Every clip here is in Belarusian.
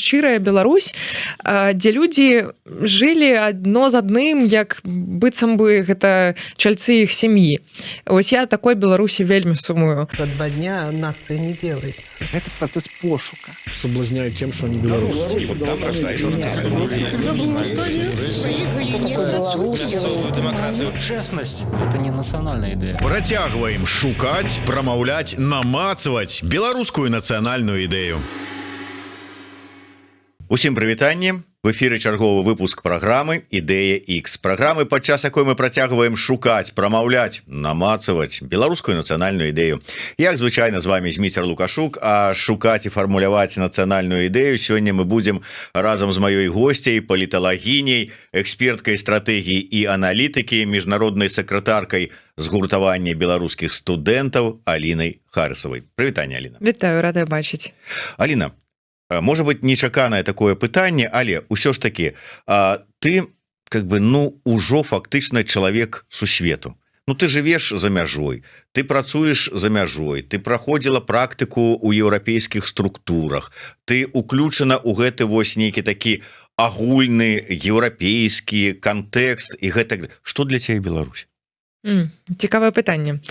шчырая Беларусь, дзе людзі жылі адно з адным, як быццам бы гэта чальцы іх сям'і. Вось я такой Беларусі вельмі сумую. За 2 дня нация не делается. Это процесс пошука. Соблазняют тем, что они белорусы. Честность – это не национальная идея. Працягваем шукаць, прамаўляць, намацваць беларускую нацыянальную ідэю. Усім прывітанне! В эфиры чарговы выпуск праграмы «Ідэя X», праграмы, падчас якой мы працягваем шукаць, прамаўляць, намацаваць беларускую нацыянальную ідэю. Як звычайна, з вами Зміцер Лукашук. А шукаць і фармуляваць нацыянальную ідэю сёння мы будзем разам з маёй госцяй, паліталагіняй, эксперткай стратэгіі і аналітыкі, міжнароднай сакратаркай згуртавання беларускіх студэнтаў Алінай Харысавай. Прывітанне, Аліна. Вітаю, рада бачыць. Аліна, может быть, нечаканае такое пытанне, але ўсё ж таки ты как бы, ну, ужо фактычна чалавек сусвету. Ну, ты жывеш за мяжой, ты працуеш за мяжой, ты праходзіла практыку у еўрапейскіх структурах, ты уключана у гэты вось нейкі такі агульны еўрапейскі кантэкст і гэтак. Что для цябе Беларусь? Цікавае пытанне.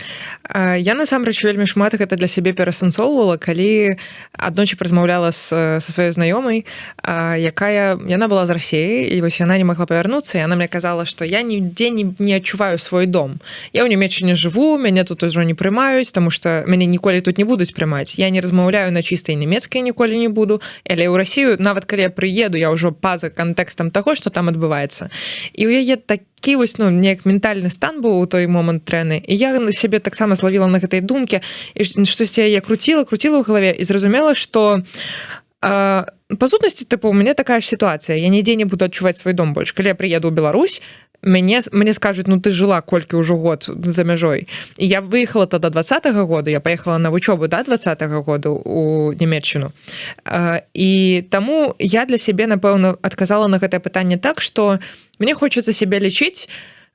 Я насамрэч вельмі шмат гэта для сябе перасэнсоўвала, калі аднойчы размаўляла са сваёй знаёмай, якая, яна была з Расеі, і вось яна не магла павярнуцца, і она мне казала, што я нідзе не адчуваю свой дом. Я ў Нямеччыне жыву, мяне тут ужо не прымаюць, таму што мяне ніколі тут не будуць прымаць. Я не размаўляю на чыстай нямецкай, ніколі не буду, але ў Расію, нават калі я прыеду, я ўжо па-за кантэкстам таго, што там адбываецца. І ў яе такі вось, ну, неяк ментальны стан быў у той момант трэны. І я на сябе таксама злавіла на гэтай думке, і штосьці я круціла, круціла ў галаве і зразумела, што па сутнасці, тыпу, у мяне такая ж сітуацыя: я нідзе не буду адчуваць свой дом больш. Калі я прыеду ў Беларусь, мне скажуць: «Ну, ты жыла колькі ўжо год за мяжой». І я выехала тада 20-го года, я поехала на вучобу да 20-го года у Нямеччыну. І таму я для сябе, напэўна, адказала на гэтае пытанне так, что мне хочется сябе лічыць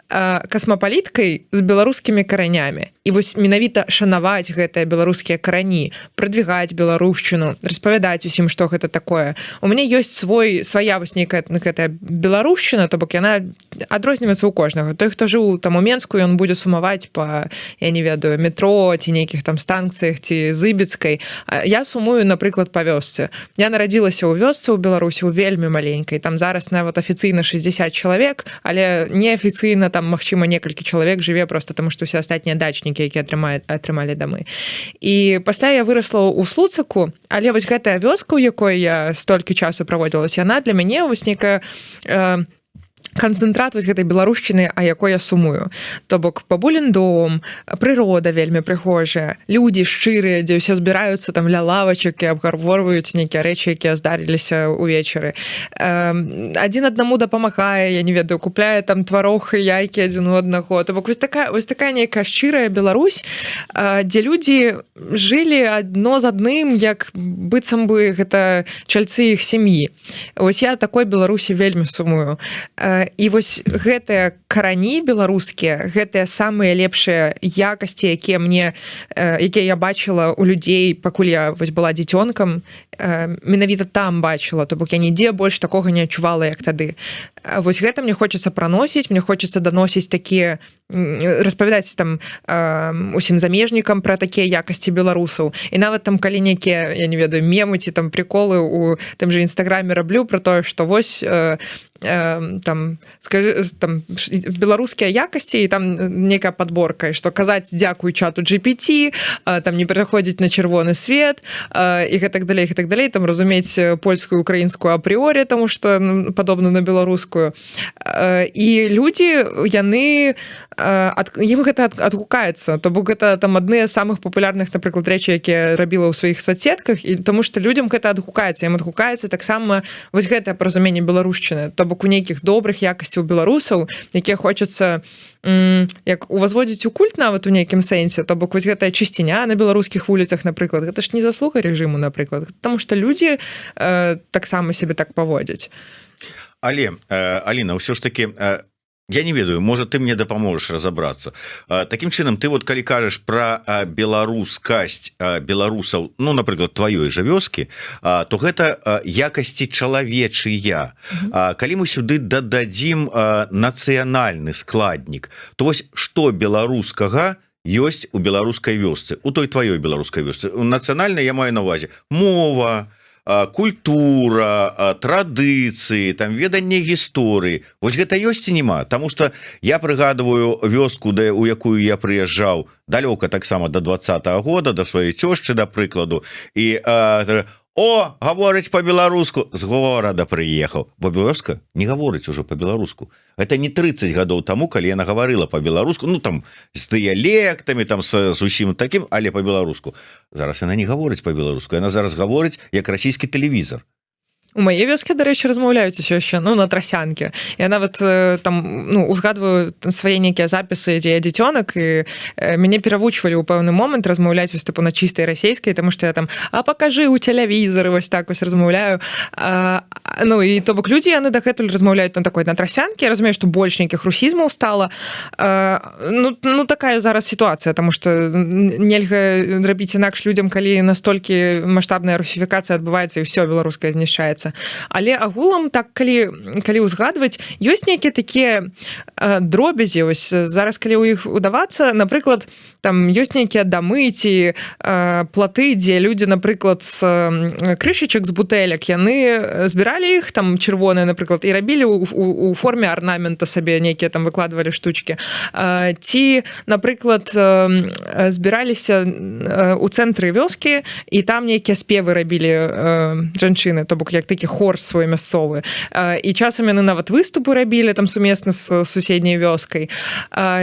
касмапаліткай з беларускімі каранямі, і вось менавіта шанаваць гэтыя беларускія карані, прадвігаць беларушчыну, распавядаць усім, што гэта такое. У мяне ёсць свая вось нейкая гэтая беларушчына, то бок яна адрозніваецца у кожнага. Той, хто жыў там у Менску, ён будзе сумаваць по, я не ведаю, метро ці нейкіх там станцыях ці Зыбіцкай. Я сумую, напрыклад, па вёсцы. Я нарадзілася ў вёсцы ў Беларусі, у вельмі маленькай, там зараз нават афіцыйна 60 чалавек, але неафіцыйна там, магчыма, некалькі чалавек жыве, просто таму што усе астатнія дачнікі, якія атрымалі дамы. І пасля я вырасла ў Слуцаку, але вось гэтая вёска, у якой я столькі часу праводзілася, яна для мяне вось некая канцэнтрат вось гэтай беларушчыны, а якой я сумую. То бок бабулін дом, прырода вельмі прыгожая, людзі шчырыя, дзе ўсе збіраюцца там ля лавачак і абгаворваюць нейкія рэчы, якія здарыліся увечары, адзін аднаму дапамагае, я не ведаю, купляе там тварог і яйкі адзін у аднаго. То бок вось такая нейкая шчырая Беларусь, дзе людзі жылі адно з адным, як быццам бы гэта чальцы іх сям'і. Вось я такой Беларусі вельмі сумую. І вось гэтыя карані беларускія, гэтыя самыя лепшыя якасці, якія я бачыла у людзей, пакуль я вось была дзіцёнкам, менавіта там бачыла, то бок я нідзе больш такога не адчувала, як тады. Вось гэта мне хочется праносіць, мне хочется даносіць такія, распавядаць там усім замежнікам пра такія якасці беларусаў. І нават там калі нейкія, я не ведаю, мемы ці там приколы у тым же Інстаграме раблю про тое, что вось там, скажи, там беларускія якасці, і там некая подборка, что казаць дзякуй чату GPT, там не пераходзіць на чырвоны свет і гэтак далей, і так далей, там разумець польскую, украінскую апрыорі, тому что, ну, падобна на беларускую. І людзі, яны ім гэта адгукаецца. То бок гэта там адныя з самых папулярных, напрыклад, рэчы, якія рабіла ў сваіх соцсетках, і тому что людям гэта адгукаецца. Ім адгукаецца таксама вось гэтае паразуменне беларушчыны, то бок у нейкіх добрых якасцяў беларусаў, якія хочацца як увазводзіць у культ нават у нейкім сэнсе. То бок вось гэтая чысціня на беларускіх вуліцах, напрыклад, гэта ж не заслуга рэжыму, напрыклад, потому что людзі таксама себе так паводзяць. Але, Аліна, ўсё ж таки Я не ведаю, может, ты мне дапаможаш разобраться. Таким чынам, ты вот калі кажаш про беларускасць беларусаў, ну, напрыклад, тваёй жа вёскі, то гэта якасці чалавечыя. Калі мы сюды дададзім нацыянальны складнік, то вось что беларускага ёсць у беларускай вёсцы, у той тваёй беларускай вёсцы? Нацыянальна я маю на увазе мова, культура, традыцыі, там, веданне гісторыі. Вось гэта ёсць ці няма? Таму что я прыгадываю вёску, да, у якую я прыязджаў далёка таксама до 20-го года, до сваёй цёшчы, да прыкладу, і о, гаворыць по-беларуску, з горада прыехаў, бо вёска не гаворыць уже по-беларуску. Это не 30 гадоў тому, калі яна гаварыла по-беларуску, ну, там, з дыялектамі, там, з усім таким, але по-беларуску. Зараз яна не гаворыць по-беларуску, яна зараз гаворыць, як расійскі тэлевізор. У мае вёскі, дарэчы, размаўляюць усё яшчэ, ну, на трасянке. Я нават там, ну, узгадваю свае нейкія запісы, дзе я дзіцёнак, і мяне перавучвалі ў пэўны момант размаўляць вось тыпу на чыстай расійскай, таму што я там: «А пакажы ў тэлевізары», вось так вось размаўляю. Ну і то бок людзі, яны дагэтуль размаўляюць на такой, на трасянке. Я разумею, што больш нейкіх русізмаў стала. Ну, такая зараз сітуацыя, таму што нельга рабіць інакш людзям, калі настолькі маштабная русіфікацыя адбываецца і ўсё беларускае знішчаецца. Але агулам так, калі ўзгадваць, ёсць нейкія такія дробязі. Ось зараз, калі ў іх удавацца, напрыклад, там ёсць нейкія дамы ці платы, дзе людзі, напрыклад, з крышачак з бутэлек яны збіралі іх, там, чырвоныя, напрыклад, і рабілі у форме арнамента сабе нейкія там выкладывалі штучки. Ці, напрыклад, збіраліся у цэнтры вёскі і там нейкія спевы рабілі жанчыны, то бок як такі хор свой мясцовы, і часам яны нават выступы рабілі там сумесна з суседняй вёскай.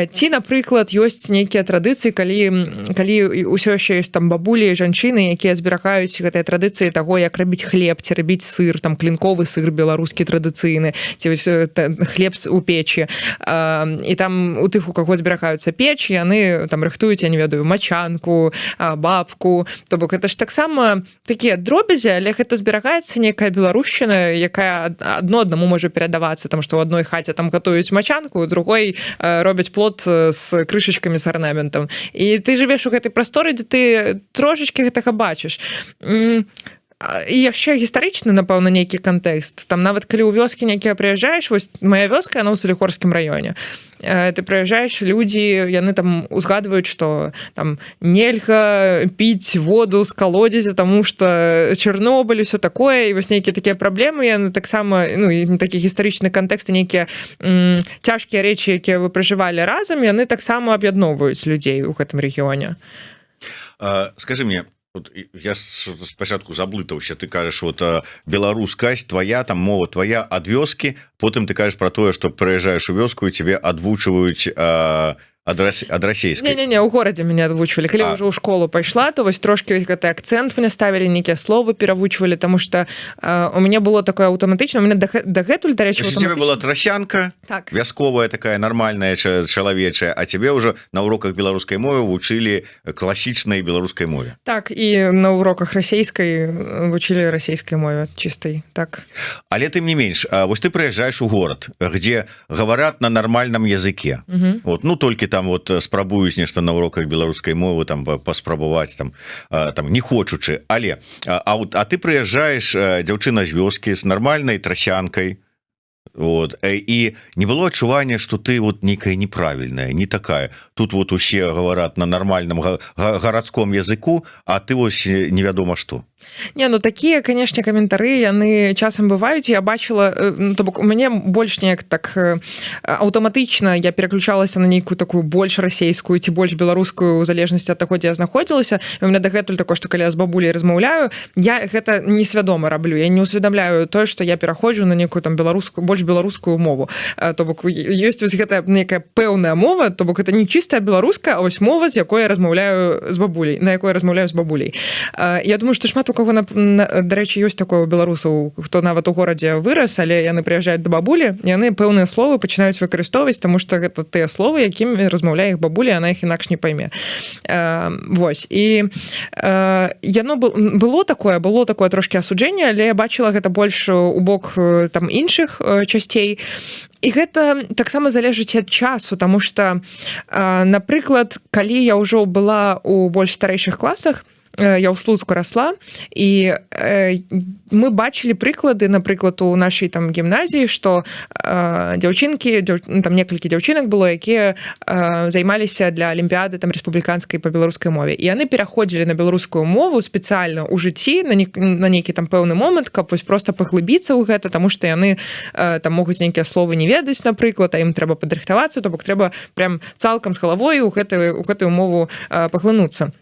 Ці, напрыклад, ёсць нейкія традыцыі, калі ўсё яшчэ ёсць там бабулі, жанчыны, якія зберагаюць гэтыя традыцыі таго, як рабіць хлеб ці рабіць сыр, там, клінковы сыр беларускі традыцыйны ці вось хлеб у печі. І там у тых, у каго зберагаюцца печ, яны там рыхтуюць, я не ведаю, мачанку, бабку. То бок это ж таксама такія дробязі, але гэта зберагаецца некая беларушчына, якая адно аднаму можа перадавацца, там, што ў адной хаце там гатуюць мачанку, у другой робяць плот з крышачкамі з арнаментам, і ты жывеш у гэтай прасторы, дзе ты трошачки гэтага бачыш. І яшчэ гістарычны, напэўна, нейкі кантэкст там. Нават калі ў вёскі нейкія прыязджаеш, вось моя вёска, она ў Салігорскім раёне, ты прыязджаеш, людзі, яны там узгадваюць, что там нельга піць воду з калодзезя, таму что Чарнобыль, все такое, і вось нейкія такія праблемы, яны таксама, ну, і такі гістарычны кантэкст, нейкія цяжкія рэчы, якія вы пражывалі разам, яны таксама аб'ядноўваюць людзей у гэтым рэгіёне. Скажи мне, вот я спачатку заблытаўся. Ты кажаш, вот беларускасць твоя, там, мова твоя ад вёскі, потым ты кажаш про тое, что прыязджаеш у вёску і тебе адвучваюць ад расійскай. Не, не, у горадзе мяне адвучвалі, калі ўжо ў школу пайшла, то вось трошки гэты акцэнт мне ставілі, нейкія словы перавучвалі, таму что у мяне было такое аўтаматычна, у меня дагэтуль, дарэчы. У тебе была трасянка, так, вясковая такая, нармальная, чалавечая, а тебе уже на уроках беларускай мовы вучылі класічнай беларускай мове? Так, і на уроках расійскай вучылі расійскай мове чистой, так. Але тым не менш, вось ты прыязджаешь у город, где говорят на нормальном языке, вот, ну, толькі там вот спрабуюць нешта на уроках беларускай мовы там паспрабаваць, там не хочучы, але вот, а ты прыязджаеш, дзяўчына з вёскі, з нармальнай трасянкай, вот, і не было адчування, что ты вот некая неправильная, не такая? Тут вот усе говорят на нормальном гарадском языку, а ты вось невядома что. Не, ну, такія, канешне, каментары, яны часам бываюць. Я бачыла, ну, то бок у мяне больш неяк так аўтаматычна я пераключалася на нейкую такую больш расійскую ці больш беларускую, у залежнасці ад таго, дзе я знаходзілася. У меня дагэтуль такое, што калі я з бабулей размаўляю, я гэта несвядома раблю, я не усведамляю тое, што я пераходжу на некую там беларускую, больш беларускую мову. То бок ёсць вось гэта некая пэўная мова, то бок это не чистая беларуская, а вось мова, з якой я размаўляю з бабулей, на якой размаўляю з бабулей. Я думаю, што шмат у каго, дарэчы, ёсць такое у беларусаў, хто нават у горадзе вырас, але яны прыязджаюць да бабулі, яны пэўныя словы пачынаюць выкарыстоўваць, таму што гэта тыя словы, якімі размаўляе іх бабуля, она іх інакш не пойме. Вось, і яно было такое трошки асуджэнне, але я бачыла гэта больш у бок там іншых часцей. І гэта таксама залежыць ад часу, таму што, напрыклад, калі я ўжо была у больш старэйшых класах, я ў Слуцку расла, і мы бачылі прыклады, напрыклад, у нашай там гімназіі, што дзяўчынкі ну, там некалькі дзяўчынак было, якія займаліся для алімпіяды там рэспубліканскай по беларускай мове, і яны пераходзілі на беларускую мову спецыяльна ў жыцці на нейкі там пэўны момант, каб вось просто паглыбіцца ў гэта, таму што яны там могуць нейкія словы не ведаць, напрыклад, а ім трэба падрыхтавацца, то бок трэба прям цалкам з галавой у гэтую мову паглынуцца.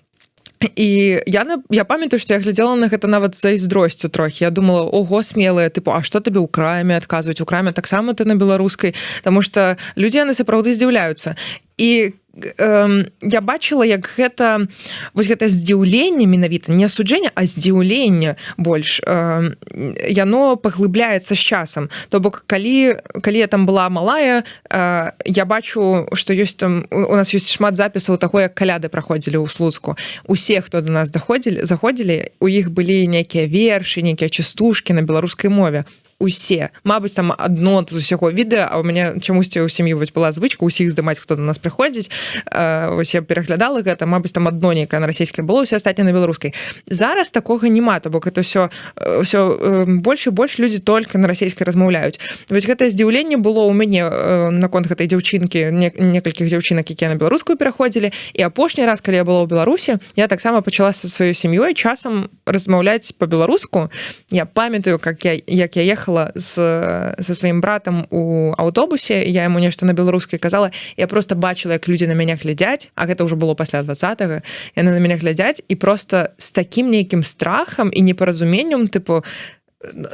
І я памятаю, што я глядзела на гэта нават зайздросцю трохі. Я думала: «Ого, смелая, тыпу, а што табе ў краме адказваць? У краме таксама ты на беларускай?» Таму што людзі, яны сапраўды здзіўляюцца. І я бачыла, як гэта вось гэта здзіўленне, менавіта не асуджэнне, а здзіўленне больш, яно паглыбляецца з часам. То бок калі я там была малая, я бачу, што ёсць там у нас ёсць шмат запісаў таго, як каляды праходзілі ў Слуцку. Усе, хто до нас даходзілі, заходзілі, у іх былі нейкія вершы, нейкія частушки на беларускай мове, усе. Мабыць, там одно з усяго відэа, а у мяне чамусьці ў сям'і вось была звычка усіх здымаць, хто до нас прыходзіць. Вось я пераглядала гэта, мабыць, там одно нейкае на расійскай было, усе астатняе на беларускай. Зараз такога няма, то бок это все больш і больш людзі только на расійскай размаўляюць. Вось гэтае здзіўленне было ў мяне наконт гэтай дзяўчынкі, некалькіх дзяўчынак, якія на беларускую пераходзілі. І апошні раз, калі я была ў Беларусі, я таксама пачала са сваёй сям'ёй часам размаўляць по-беларуску. Я памятаю, как я як я ехала со сваім братам у аўтобусе, я ему нешта на беларускай казала, я просто бачыла, як людзі на мяне глядзяць, а гэта ўжо было пасля 20-го, яны на мяне глядзяць і просто з таким нейкім страхам і непаразуменнем, тыпу: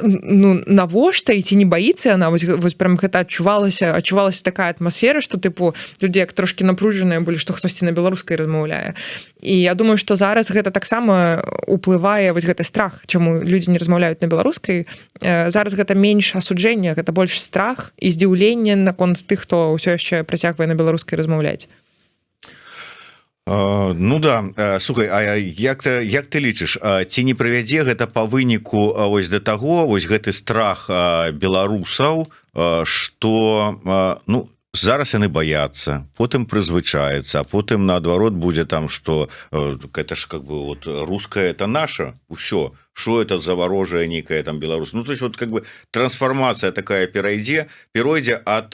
«Ну, навошта і ці не баіцца яна?» Вось прям гэта адчувалася такая атмасфера, что тыпу людзі як трошки напружаныя былі, што хтосьці на беларускай размаўляе. І я думаю, што зараз гэта таксама уплывае, вось гэты страх, чаму людзі не размаўляюць на беларускай. Зараз гэта менш асуджэння, гэта больш страх і здзіўленне наконт тых, хто ўсё яшчэ працягвае на беларускай размаўляць. Ну да, слухай, а як ты лічыш, ці не прывядзе гэта по выніку вось да таго, вось гэты страх беларусаў, что, ну, зараз яны баяцца, потым прызвычаецца, а потым наадварот будзе там, что это ж как бы вот русская — это наша ўсё, что это за варожая некая там Беларусь? Ну, то есть вот как бы трансформация такая перайдзе от,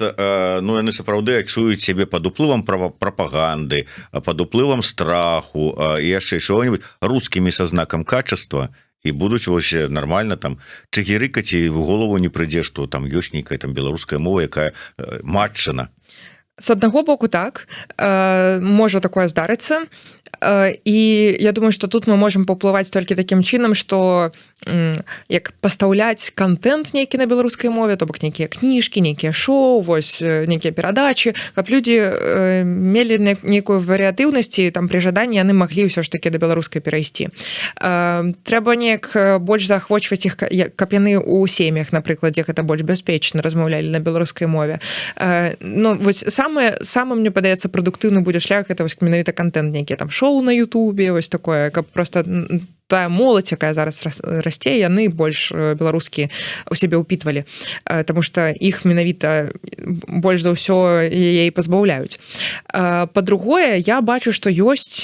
ну, яны сапраўды адчуюць себе под уплывам прапаганды, под уплывам страху і яшчэ чего-нибудь, русскими со знаком качества, і будуць вось нормально там чыгірыкаць, і в голову не прыйдзе, что там ёсць нейкая там беларуская мова, якая матчына. С аднаго боку, так, можа такое здарыцца. І я думаю, что тут мы можем паўплываць толькі такім чынам, что як пастаўляць контент нейкі на беларускай мове, то бок нейкія кніжкі, нейкія шоу, вось нейкія перадачы, каб людзі мелі нейкую варыятыўнасці, там пры жаданні яны маглі ўсё ж таки да беларускай перайсці. Трэба неяк больш заахвочваць іх, каб яны ў сем'ях, напрыклад, дзе гэта больш бяспечна, размаўлялі на беларускай мове. Ну вось самое, мне падаецца, прадуктыўны будзе шлях — это вось менавіта контент, нейкія там шоу на Ютубе, вось такое, каб просто тая моладзь, якая зараз расце, яны больш беларускі у сябе ўпітвалі, таму што іх менавіта больш за ўсё яе і пазбаўляюць. Па-другое, я бачу, што ёсць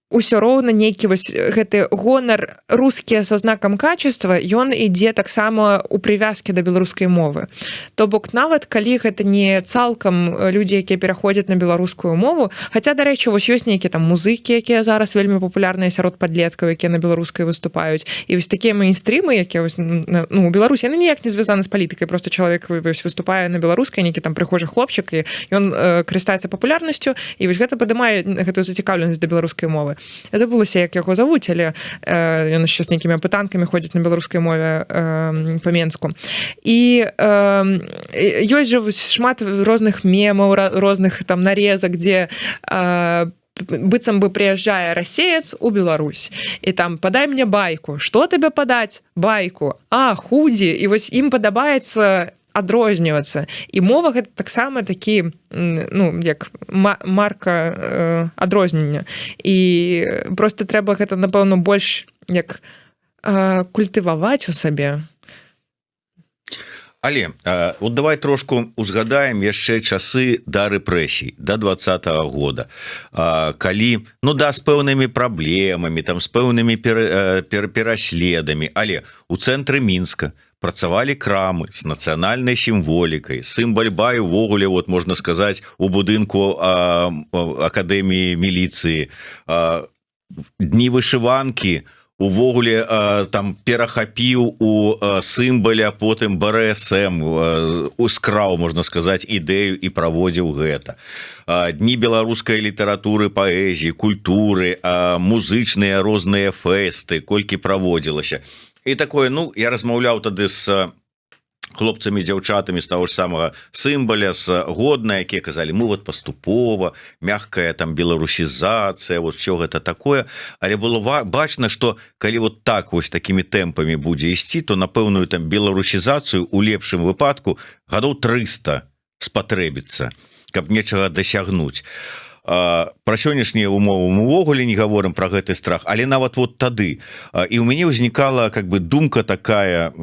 усё роўна нейкі вось гэты гонар «русские со знаком качества», ён ідзе таксама у прывязке да беларускай мовы. То бок нават калі гэта не цалкам людзі, якія пераходзяць на беларускую мову, хаця, дарэчы, вось ёсць нейкія там музыкі, якія зараз вельмі папулярныя сярод падлеткаў, якія на беларускай выступаюць, і вось такія мейнстрымы, якія вось, ну, у Беларусі яны ніяк не звязаны з палітыкай, просто чалавек вось выступае на беларускай, нейкі там прыхожы хлопчык, і ён карыстаецца папулярнасцю, і вось гэта падымае гэтую зацікаўленасць да беларускай мовы. Я забылася, як яго завуць, але ён яшчэ з нейкімі апытанкамі ходзіць на беларускай мове па Менску. І ёсць жа вось шмат розных мемаў, розных там нарезак, дзе Быццам бы прыязджае расеец у Беларусь, і там: «Подай мне байку». «Что тебе подать?» «Байку». «А, худзі». І вось ім падабаецца адрознівацца, і мова гэта таксама такі, ну, як марка адрознення, і просто трэба гэта, напэўна, больш як культываваць у сабе. Але вот давай трошку узгадаем яшчэ часы да рэпрэсій, до 20-го года, калі, ну да, с пэўнымі праблемамі там, с пэўнымі пераследамі, але у цэнтры Мінска працавалі крамы с нацыянальнай сімволікай, Сымбаль бай увогуле, вот, можна сказаць, у будынку акадэміі міліцыі, дні вышыванкі увогуле там перахапіў у Сымбаля потым БРСМ, ускраў, можна сказаць, ідэю і праводзіў гэта, дні беларускай літаратуры, паэзіі, культуры, музычныя розныя фэсты колькі праводзілася і такое. Ну, я размаўляў тады с хлопцамі, дзяўчатамі з таго ж самага Сымбаля, з Годна, якія казалі: «Мы вот паступова, мягкая там беларусізацыя», вот все гэта такое. Але было бачна, что калі вот так вось, такими тэмпамі будзе ісці, то на пэўную там беларусізацыю у лепшым выпадку гадоў 300 спатрэбіцца, каб нечага дасягнуць. Про сённяшнія умовы мы увогуле не говорим, про гэты страх. Але нават вот тады і у мяне ўзнікала как бы думка такая,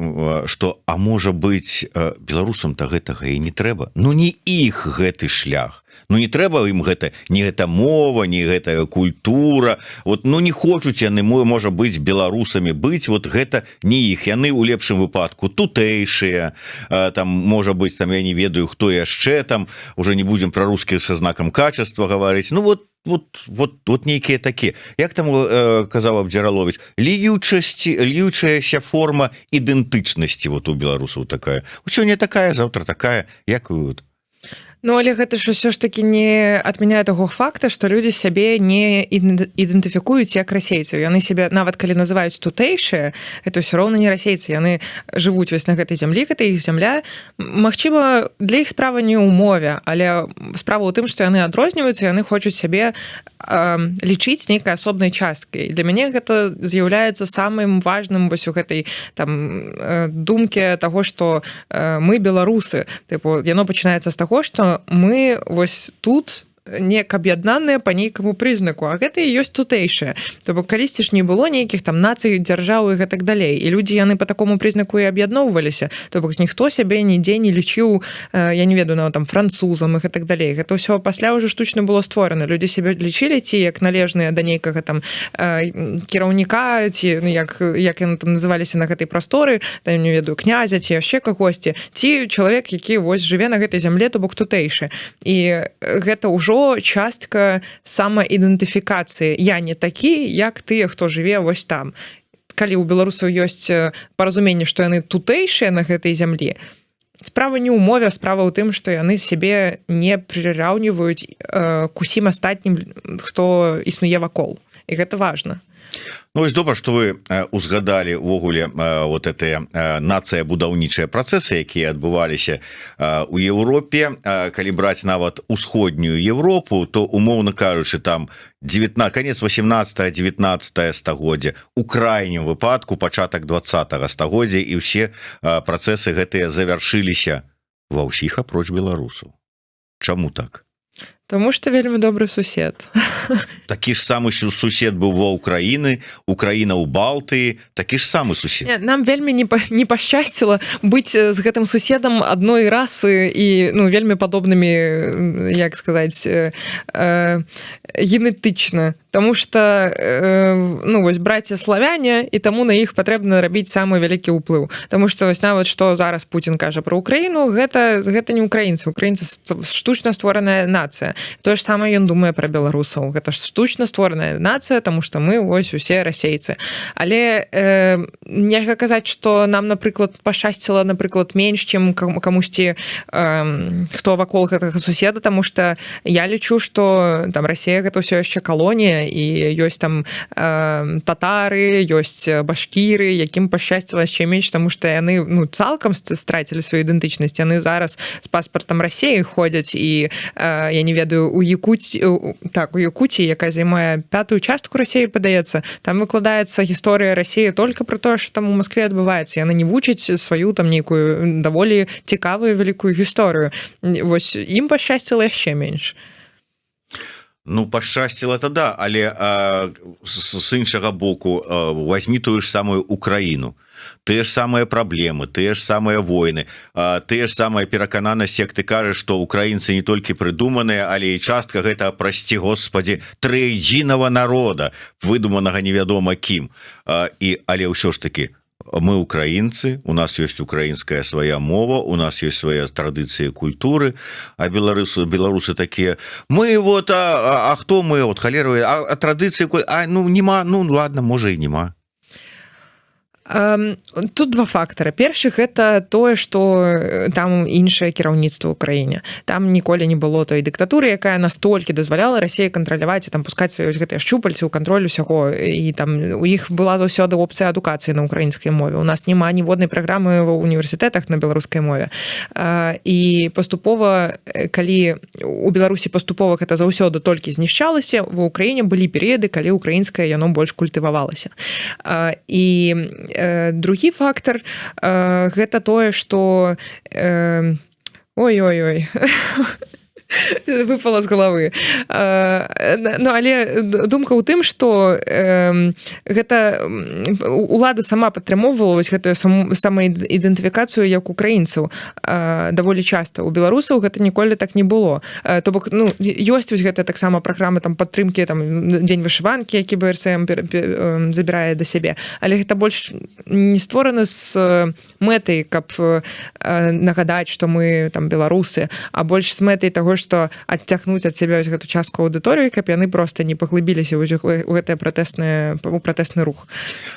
что, а можа быть, беларусам-то гэтага і не трэба? Ну, не іх гэты шлях, ну, не трэба ім гэта, не гэта мова, не гэтая культура. Вот, ну, не хочуць яны, мой, можа быть, беларусамі быць, вот гэта не іх. Яны у лепшым выпадку тутэйшыя там, можа быть, там, я не ведаю, хто яшчэ там, уже не будем про русских со знаком качества гаварыць. Ну вот нейкія такі, як там казаў Абдзіралович, льючасці, льючаяся форма ідэнтычнасці. Вот у беларусаў такая сёння такая, завтра такая, як вы вот. Ну, але гэта ж усё ж таки не адмяняе таго факта, што людзі сябе не ідэнтыфікуюць як расейцаў. Яны сябе нават калі называюць тутэйшыя, это ўсё роўна не расейцы. Яны жывуць вось на гэтай зямлі, гэта іх зямля. Магчыма, для іх справа не ў мове, але справа ў тым, што яны адрозніваюцца, яны хочуць сябе лічыць нейкай асобнай часткай. Для мяне гэта з'яўляецца самым важным вось у гэтай там думке таго, што мы беларусы. Тыпу, яно пачынаецца з таго, што мы вось тут неяк аб'яднаныя па нейкаму прызнаку, а гэта і ёсць тутэйшае. То бок калісьці ж не было нейкіх там нацый, дзяржаў і гэтак далей, і людзі, яны по такому прызнаку і аб'ядноўваліся. То бок ніхто сябе нідзе не лічыў, я не ведаю, нават там французам і гэтак далей. Гэта ўсё пасля ўжо штучна было створана. Людзі сябе лічылі ці як належныя да нейкага там кіраўніка, ці, ну, як яны там называліся на гэтай прасторы, там, не ведаю, князя ці яшчэ кагосьці, ці чалавек, які вось жыве на гэтай зямле, то бок тутэйшы. І гэта ўжо частка самаідэнтыфікацыі: я не такі, як тыя, хто жыве вось там. Калі у беларусаў ёсць паразуменне, што яны тутэйшыя на гэтай зямлі, справа не ў мове, справа ў тым, што яны сябе не прыраўніваюць к усім астатнім, хто існуе вакол, і гэта важна. Ну, вось добра, что вы узгадалі увогуле вот это нацыя будаўнічыя працэсы, якія адбываліся у Еўропе. Калі браць нават усходнюю Европу, то, умоўна кажучы, там 19, конец 18, 19 стагоддзя, у крайнім выпадку пачатак 20 стагоддзя, і ўсе працэсы гэтыя завяршыліся ва ўсіх, апроч беларусаў. Чаму так? Таму што вельмі добры сусед. Такі ж самы сусед быў ва Украіны, Украіна ў Балтыі, такі ж самы сусед. Не, нам вельмі не пашчасціла быць з гэтым суседам адной расы і, ну, вельмі падобнымі, як сказаць, генетычна. Таму что ну вось, братья славяне, і таму на іх патрэбна рабіць самы вялікі ўплыў. Таму что вось нават што зараз Путін кажа про Украіну, гэта не украінцы, украінцы штучна створаная нацыя. Тое ж самае ён думае пра беларусаў: гэта ж штучна створаная нацыя, тому что мы вось усе расейцы. Але нельга казаць, что нам, напрыклад, пашчасціла, напрыклад, менш, чым камусьці, хто вакол гэтага суседа, тому что я лічу, что там Россия — гэта ўсё яшчэ калонія. краіне, і ёсць там татары, ёсць башкіры, якім пашчасціла яшчэ менш, тому что яны, ну, цалкам страцілі сваю ідэнтычнасць. Яны зараз з паспартам Расеі ходзяць. І я не ведаю, у Якуці, так, у Якуці, якая займае пятую частку Расеі, падаецца, там выкладаецца гісторыя Расеі только про тое, что там у Москве адбываецца. Яны не вучаць сваю там нейкую даволі цікавую вялікую гісторыю. Вось ім пашчасціла яшчэ менш. Ну, пашчасціла то да, але з іншага боку, возьми тую ж самую Украіну: тыя ж самыя праблемы, тыя ж самыя войны, тыя ж самыя перакананасць, як ты кажаш, что украінцы не толькі прыдуманыя, але і частка гэта, прости господи, трыадзінага народа, выдуманага невядома кім. І але ўсё ж таки мы украінцы, у нас есть украінская свая мова, у нас есть свая традыцыі, культуры. А беларусы такія: мы вот, а хто мы, вот халеру, а традыцыі, а ну нема, ну ладно, можа, і нема. Тут два фактара. Першы — гэта тое, что там іншае кіраўніцтва ў краіне. Там ніколі не было той дыктатуры, якая настолькі дазваляла Расіі кантраляваць і там пускаць свае гэтыя шчупальцы ў кантроль усяго. І там у іх была заўсёды опцыя адукацыі на украінскай мове. У нас няма ніводнай праграмы ва універсітэтах на беларускай мове. І паступова, калі у Беларусі паступова гэта заўсёды толькі знішчалася, ва Украіне былі перыяды, калі украінская яно больш культывавалася. І другі фактор гэта тое, что ой-ой-ой, выпала з галавы. Ну, але думка ў тым, что гэта улада сама падтрымоўвала вось гэтую самаідэнтыфікацыю як украінцаў даволі часта. У беларусаў гэта ніколі так не было. То бок, ну, ёсць вось гэта таксама праграмы там падтрымкі, там дзень вышыванкі, які БРСМ забірае да сябе, але гэта больш не створана з мэтай, каб нагадаць, что мы там беларусы, а больш з мэтай таго, что адцягнуць ад сябе вось гэту частку аўдыторыі, каб яны просто не паглыбіліся вось у гэтае пратэснае у пратэсны рух.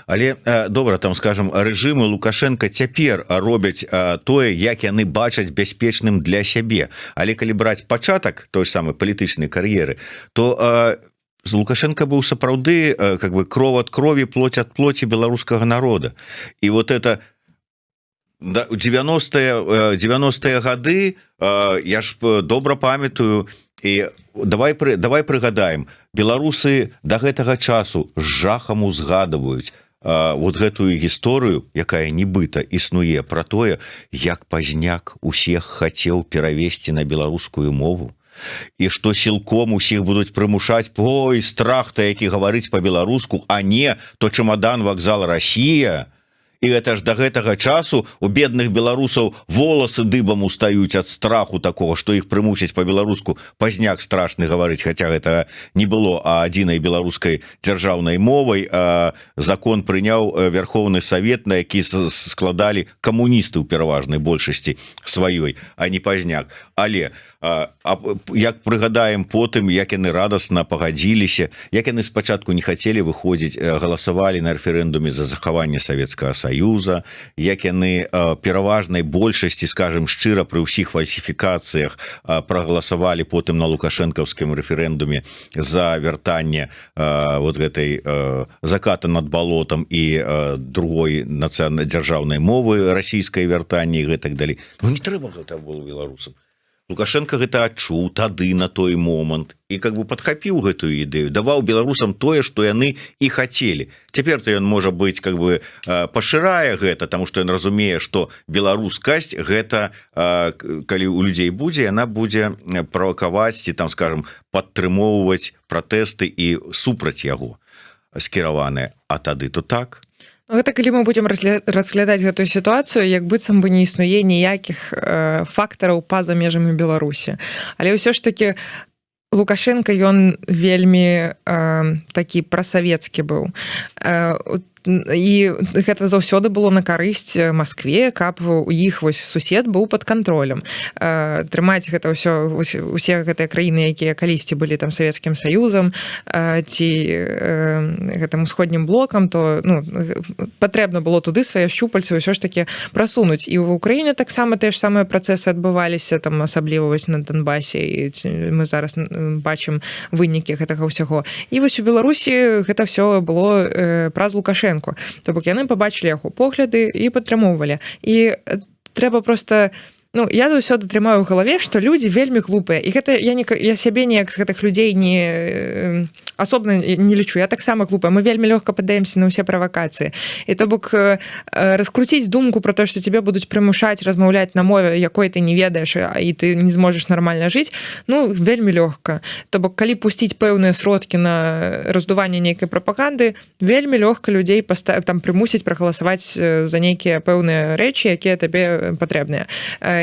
Але добра, там, скажем, рэжымы Лукашенко цяпер робяць тое, як яны бачаць бяспечным для сябе. Але калі браць пачатак той самой палітычнай кар'еры, то Лукашенко быў сапраўды как бы кров от крови, плоть от плоти беларускага народа. І вот это да, 90-е гады, я ж добра памятаю. І давай прыгадаем: беларусы до гэтага часу з жахам узгадываюць вот гэтую гісторыю, якая нібыта існуе, про тое, як Пазняк усех хацеў перавесці на беларускую мову і што сілком усіх будуць прымушаць. Ой, страх-то які, гаварыць по-беларуску, а не то чемодан, вокзал, Россия. І это ж до гэтага часу у бедных беларусаў волосы дыбам устаюць ад страху такого, что іх прымусяць по-беларуску, Пазняк страшны, гаварыць, хотя гэта не было адзінай беларускай дзяржаўнай мовай. А закон прыняў Верховны Совет, на які складалі камуністы ў пераважнай большасці сваёй, а не Пазняк. Але як прыгадаем потым, як яны радасна пагадзіліся, як яны спачатку не хацелі выходзіць, галасавалі на рэферэндуме за захаванне Савецкага Саюза, як яны пераважнай большасці, скажем шчыра, пры ўсіх фальсіфікацыях прагаласавалі потым на лукашэнкаўскім рэферэндуме за вяртанне вот гэтай «Заката над болотом» і другой нацыянальнай дзяржаўнай мовы расійскай вяртанне і гэтак далей. Ну, не трэба гэта было беларусам. Лукашенко гэта адчуў тады, на той момант, і как бы падхапіў гэтую ідэю, даваў беларусам тое, что яны і хацелі. Цяпер то ён, можа быть, как бы пашырае гэта, тому что ён разумее, что беларускасць гэта, калі у людзей будзе, яна будзе правакаваць ці там, скажем, падтрымоўваць пратэсты і супраць яго скіраваныя. А тады то так. Ну, гэта калі мы будзем разглядаць гэтую сітуацыю, як быццам бы не існуе ніякіх фактараў па-за межамі Беларусі. Але ўсё ж таки Лукашенко, ён вельмі такі прасавецкі быў. І гэта заўсёды было на карысць Маскве, каб у іх вось сусед быў под кантролем. Трымаць гэта ўсё, усе гэтыя краіны, якія калісьці былі там Савецкім Саюзам ці гэтым усходнім блокам, то, ну, патрэбна было туды свае шчупальцы ўсё ж таки прасунуць. І в Украіне таксама тыя ж самыя працэсы адбываліся там, асабліва вось на Донбасе, і мы зараз бачым вынікі гэтага ўсяго. І вось у Беларусі гэта все было праз Лукашенко, то бок яны побачылі яго погляды і падтрымоўвалі. І трэба просто, ну, я заўсёды трымаю ў галаве, што людзі вельмі глупыя, і гэта я не я сябе неяк з гэтых людзей не асобна не лічу, я таксама глупая. Мы вельмі лёгка падаемся на ўсе правакацыі. І то бок раскруціць думку про то, что тебе будуць прымушаць размаўляць на мове, якой ты не ведаеш, і ты не зможаш нармальна жыць, ну, вельмі лёгка. То бок калі пусціць пэўныя сродкі на раздуванне нейкай прапаганды, вельмі лёгка людзей там прымусіць прагаласаваць за нейкія пэўныя рэчы, якія табе патрэбныя.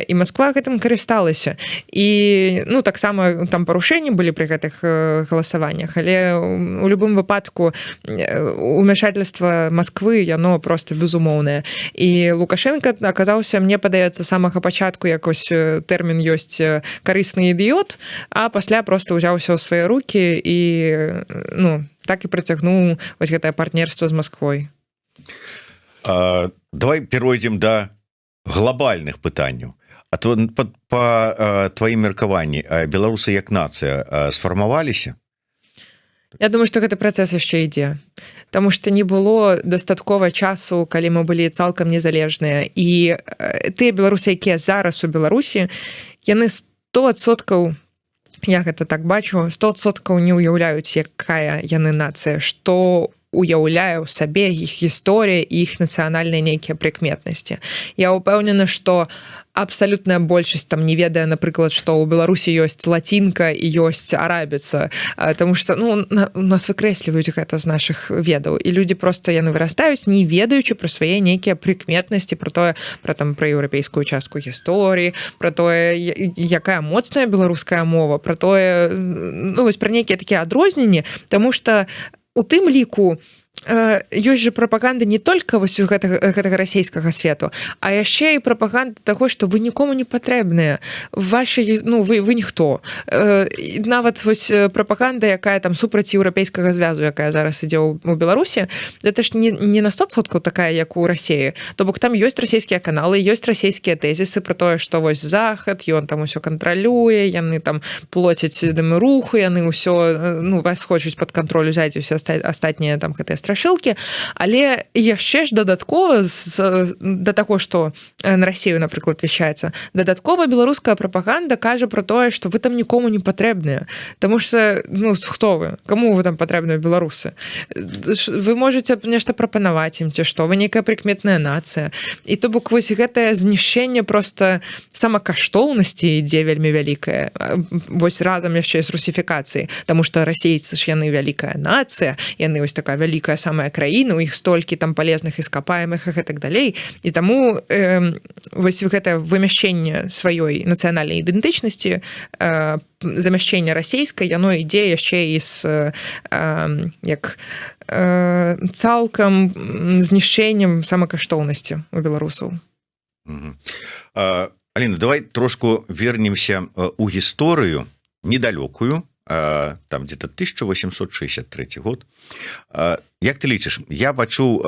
І Москва гэтым карысталася. І, ну, таксама там парушэнні былі пры гэтых галасаваннях, але у любым выпадку умяшательства Москвы, яно просто безумоўнае. І Лукашенко аказаўся, мне падаецца, самага пачатку, якось тэрмін ёсць, карысны ідыёт, а пасля просто ўзяўся ў свае руки і, ну, так і працягнуў вось гэтае партнерство з Москвой. Давай перайдзем да глобальных пытанняў. А то по тваім меркаванні, беларусы як нацыя сфармаваліся? Я думаю, что гэты працэс яшчэ ідзе. Таму что не было дастаткова часу, калі мы былі цалкам незалежныя. І тыя беларусы, якія зараз у Беларусі, яны 100%, я гэта так бачу, 100% не ўяўляюць, якая яны нацыя, што уяўляе ў сабе іх гісторыя, іх нацыянальныя нейкія прыкметнасці. Я ўпэўнена, что абсалютная большасць там не ведае, напрыклад, што ў Беларусі ёсць лацінка і ёсць арабіца. Таму что, ну, у нас выкрэсліваюць гэта з нашых ведаў, і людзі просто, яны вырастаюць, не ведаючы пра свае нейкія прыкметнасці, про тое, про там, пра еўрапейскую частку гісторыі, про тое, якая моцная беларуская мова, про тое, ну, вось пра нейкія такія адрозненні. Таму что у тым ліку ёсць же прапаганда не только вось у гэтага расійскага свету, а яшчэ і прапаганда таго, что вы нікому не патрэбныя, ваши, ну, вы ніхто. Нават вось прапаганда, якая там супраць Еўрапейскага звязу, якая зараз ідзе ў Беларусі, это ж не на 100% такая, як у Расеі. То бок там ёсць расійскія каналы, ёсць расійскія тэзісы про тое, что вось Захад, ён там усё кантралюе, яны там плоцяць дэмыруху, яны ўсё, ну, вас хочуць под кантроль узяць, усе астатнія там гэтыя страшылкі. Але яшчэ ж дадаткова да таго, что на Россию, напрыклад, вяшчаецца, дадаткова беларуская прапаганда кажа про тое, что вы там нікому не патрэбныя. Таму что, ну, хто вы, кому вы там патрэбныя, беларусы? Вы можете нешта прапанаваць ім ці што? Вы нейкая прыкметная нацыя? І то бок вось гэтае знішчэнне просто самакаштоўнасці ідзе вельмі вялікае, вось разам яшчэ з русіфікацыяй. Таму что расейцы ж, яны вялікая нацыя, яны вось такая вялікая самая краіна, у іх столькі там полезных ископаемых і так далей. І таму вось гэта вымяшчэнне сваёй нацыянальнай ідэнтычнасці, замяшчэнне расійскай, яно ідзе яшчэ і з як цалкам знішчэннем самакаштоўнасці у беларусаў. Алина, давай трошку вернемся у гісторыю недалёкую, там где-то 1863 год. Як ты лічыш, я бачу,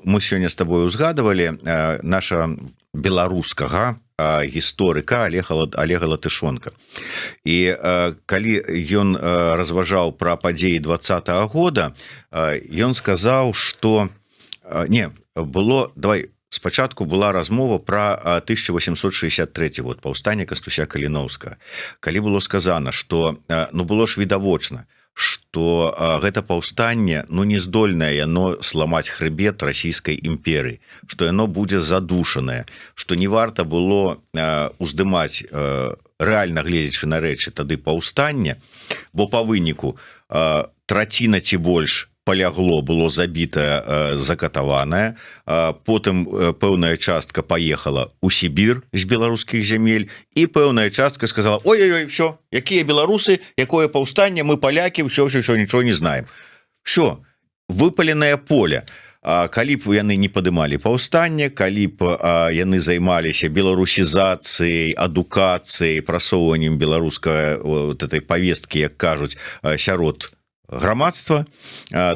мы сёння с тобой узгадывалі наша беларускага гісторыка Олега Латышонка, і калі ён разважаў пра падзеі 20-го года, ён сказаў, что не было, давай спачатку была размова про 1863 год, паўстанне Кастуся Каліноўскага, калі было сказано, что, ну, было ж відавочна, что гэта паўстанне, ну, не здольнае яно сломать хрыбет Расійскай імперыі, что яно будзе задушанае, что не варта было уздымаць, рэальна гледзячы на рэчы тады, паўстанне, бо по выніку траціна ці больш палягло, было забітая, закатаваная, потым пэўная частка поехала у Сібір з беларускіх зямель, і пэўная частка сказала: «Ой-ой, все, якія беларусы, якое паўстанне, мы палякі, все, все, все, ничего не знаем, все, выпаленное поле». Калі б яны не падымалі паўстання, калі б яны займаліся беларусізацыяй, адукацыяй, прасоўваннем беларускай вот этой повестки, як кажуць, сярод грамадства,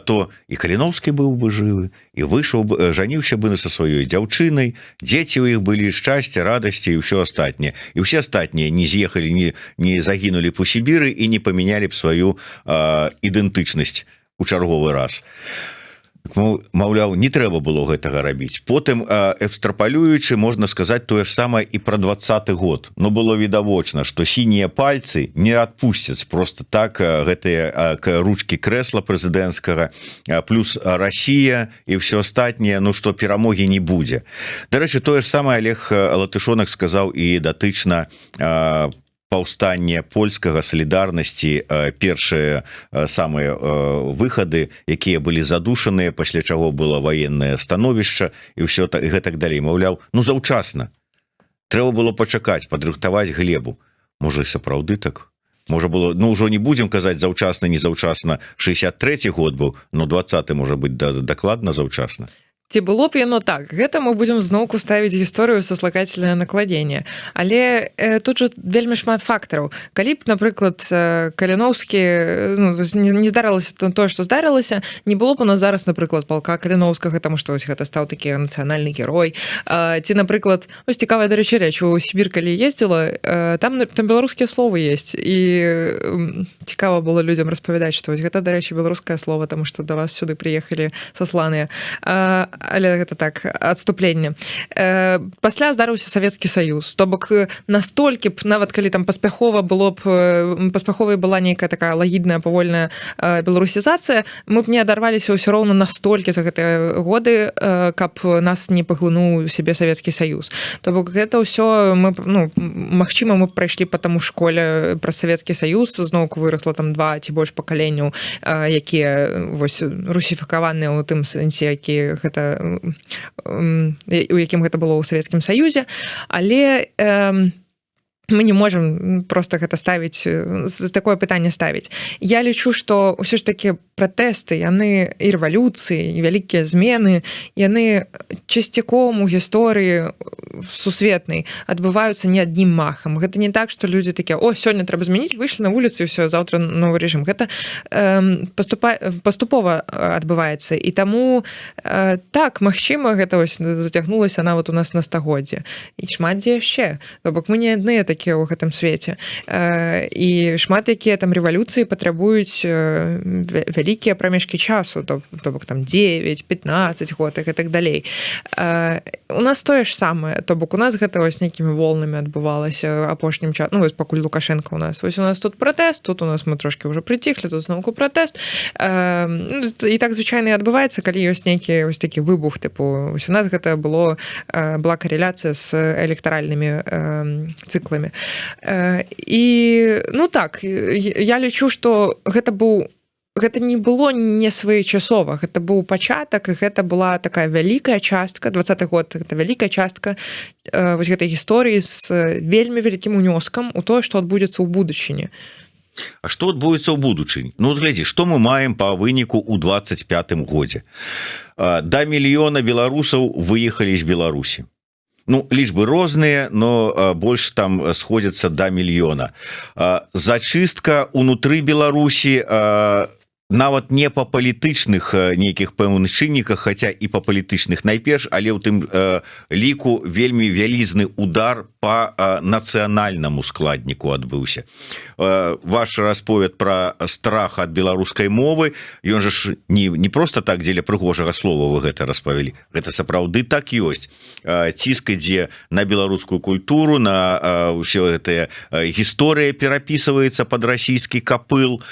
то і Каліноўскі быў бы жывы і выйшаў бы, жаніўся бы са сваёй дзяўчынай, дзеці ў іх былі, шчасце, радасці і ўсё астатняе, і ўсе астатнія не з'ехалі, не загінулі по Сібіры і не памянялі б сваю ідэнтычнасць у чарговы раз. Маўляў, не трэба было гэтага рабіць. Потым, экстрапалюючы, можна сказаць тое ж самае і про 20-ы год. Но было відавочна, что синие пальцы не отпустят просто так гэтыя ручки крэсла прэзідэнцкага, плюс Россия і все астатняе, ну, что перамогі не будзе. Дарэчы, тое ж самае Алег Латышонак сказаў і датычна паўстання польскага «Салідарнасці», першыя самыя выхады, якія былі задушаныя, пасля чаго было военное становішча і ўсё так, гэтак далей. Маўляў, ну, заўчасна, трэба было пачакаць, падрыхтаваць глебу. Можа, сапраўды так можа было. Ну, ўжо не будем казаць, заўчасна, не заўчасна, 63 год быў, но 20 можа быть, да, дакладна заўчасна. Ці было б яно так, гэта мы будзем зноўку ставіць гісторыю сослагательное наклонение. Але тут же вельмі шмат фактараў. Калі б, напрыклад, Каліноўскі, ну, не здарылася тое, што здарылася, не было б у нас зараз, напрыклад, палка Каліноўскага, таму што вось гэта стаў такі нацыянальны герой. Ці, напрыклад, ось цікавая, дарэчы, рэч: у Сібір калі ездзіла, там беларускія словы есть, і цікава было людзям распавядаць, што вось гэта, дарэчы, беларускае слово, таму што да вас сюды прыехалі сасланыя. Але гэта так, адступленне. Пасля здарыўся Савецкі Саюз. То бок настолькі б, нават калі там паспяхова было б, паспяховай была нейкая такая лагідная, павольная беларусізацыя, мы б не адарваліся ўсё роўна настолькі за гэтыя годы, каб нас не паглынуў сябе Савецкі Саюз. То бок гэта ўсё мы, ну, магчыма, мы прайшлі по таму школе пра Савецкі Саюз, зноўку вырасла там два ці больш пакаленняў, якія вось русіфікаваныя ў тым сэнсе, які гэта у якім гэта было ў Савецкім Саюзе. Але мы не можем просто гэта ставіць, такое пытанне ставіць. Я лічу, что ўсё ж таки пратэсты, яны і рэвалюцыі, і вялікія змены, яны часцяком у гісторыі сусветнай адбываюцца не аднім махам. Гэта не так, что людзі такія: «О, сёння трэба змяніць», выйшлі на вуліцы, все, завтра новы режим. Гэта паступова адбываецца. І таму так, магчыма, гэта вось зацягнулася нават у нас на стагоддзе і шмат дзе яшчэ. То бок мы не адныя такія ў гэтым свеце, і шмат якія там рэвалюцыі патрабуюць вялікія прамежкі часу, то бок там 9 15 год і так далей. У нас тое ж самае. То бок у нас гэта вось нейкімі волнамі адбывалася апошнім час. Ну вось, пакуль Лукашенко у нас, вось у нас тут пратэст, тут у нас мы трошки уже прыціхлі, тут зноўку пратэст. Ну, і так звычайна адбываецца, калі ёсць нейкі ось такі выбух, тыпу ось у нас гэта было, была карэляцыя з электаральнымі цыкламі. І ну так, я лічу, что гэта быў, гэта не было не своечасова, гэта быў пачатак, і гэта была такая вялікая частка, 20-ы год, гэта вялікая частка вось гэтай гісторыі з вельмі вялікім унёскам у тое, што адбудзецца ў будучыні. А что адбудзецца ў будучыні? Ну, глядзі, что мы маем по выніку у 25 годзе: до мільёна беларусаў выехалі з Беларусі. Ну, лічбы розныя, но больш там сходзяцца до мільёна. Зачыстка унутры Беларусі, нават не по палітычных нейкіх пэўных чынніках, хотя і по палітычных найперш, але ў тым ліку вельмі вялізны удар по нацыянальнаму складніку адбыўся. Ваш расповед про страх ад беларускай мовы, ён же ж не просто так, дзеля прыгожага слова вы гэта распавялі, гэта сапраўды так ёсць. Ціск ідзе на беларускую культуру, на ўсё гэтыя, гісторыя перапісваецца под расійскі капыл.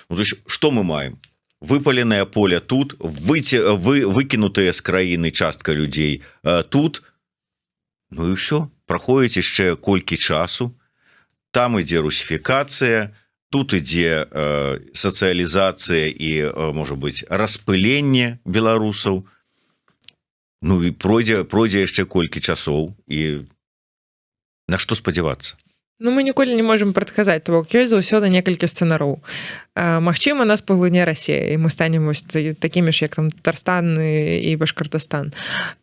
Ну, что мы маем? Выпаленное поле тут, выйти, вы выкінутыя з краіны частка людзей тут. Ну і ўсё, праходзіць яшчэ колькі часу, там ідзе русіфікацыя, тут ідзе сацыялізацыя і можа быть, распыленне беларусаў. Ну і пройдзе яшчэ колькі часоў, і на што спадзявацца? Ну, мы ніколі не можем прадказаць, то бок ёсць заўсёды некалькі сцэнароў. Магчыма, нас паглыне Расія, і мы станем вось такімі ж, як там Татарстан і Башкартастан.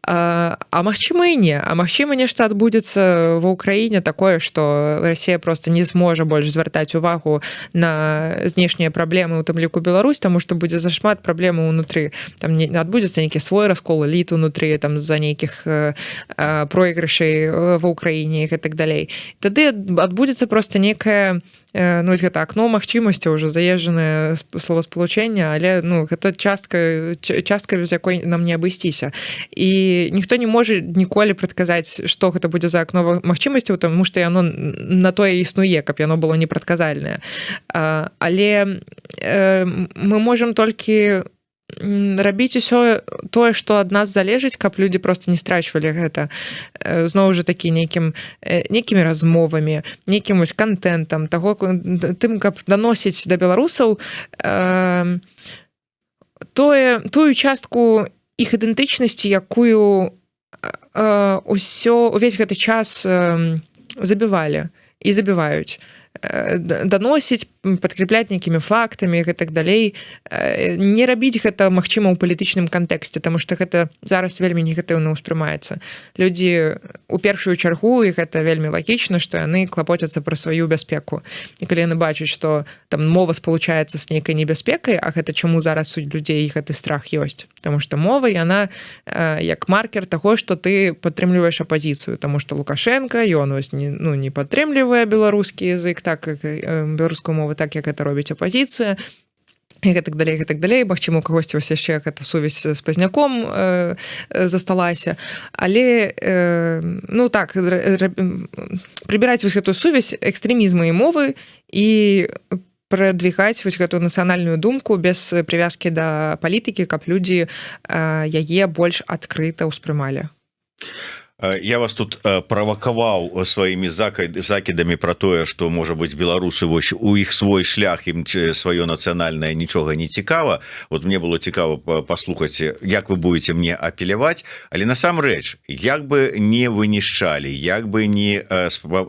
А магчыма, і не. А магчыма, нешта адбудзецца ва Ўкраіне такое, што Расія просто не зможа больш звяртаць увагу на знешнія праблемы, у тым ліку Беларусь, таму што будзе зашмат праблемаў унутры, там не адбудзецца нейкі свой раскол эліт унутры там з-за нейкіх пройгрышай ва Ўкраіне і гэтак далей. Тады адбудзецца просто некае ну, вось гэта акно магчымасці, ўжо заезжанае словосполучение, але, ну, гэта частка, без якой нам не абысціся, і ніхто не можа ніколі прадказаць, што гэта будзе за акно магчымасцяў, тому что яно на тое існуе, каб яно было непрадказальнае. Але мы можем толькі рабіць усё тое, што ад нас залежыць, каб людзі просто не страчвалі гэта, зноў жа такі нейкімі размовамі, нейкім вось кантэнтам таго, тым, каб даносіць да беларусаў тое тую частку іх ідэнтычнасці, якую ўсё увесь гэты час забівалі і забіваюць, даносіць, падкрепляць нейкімі фактамі і так далей. Не рабіць гэта, магчыма, ў палітычным кантэксце, тому что гэта зараз вельмі негатыўна ўспрымаецца. Людзі у першую чаргу, і гэта вельмі лагічна, што яны клапоцяцца пра сваю бяспеку, і калі яны бачаць, што там мова спалучаецца з нейкай небяспекай, а гэта чаму зараз суть людзей гэты страх ёсць? Потому что мова, яна як маркер таго, что ты падтрымліваеш апазіцыю, тому что Лукашенко, ён вось не, ну, не падтрымлівае беларускі язык так, как беларускую мову так, як это робіць апазіцыя, і гэтак далей, гэтак далей. Магчыма, у кагосьці вось яшчэ гэта сувязь з Пазняком засталася, але ну так, прыбіраць вось гэтую сувязь экстрэмізму і мовы і прадвігаць вось гэтую нацыянальную думку без прывязкі да палітыкі, каб людзі яе больш адкрыта ўспрымалі. Я вас тут правакаваў сваімі закідамі про тое, что, можа быть, беларусы, вось у іх свой шлях, ім сваё нацыянальнае нічога не цікава. Вот мне было цікава паслухаць, як вы будете мне апеляваць. Але насамрэч, як бы не вынішчалі, як бы не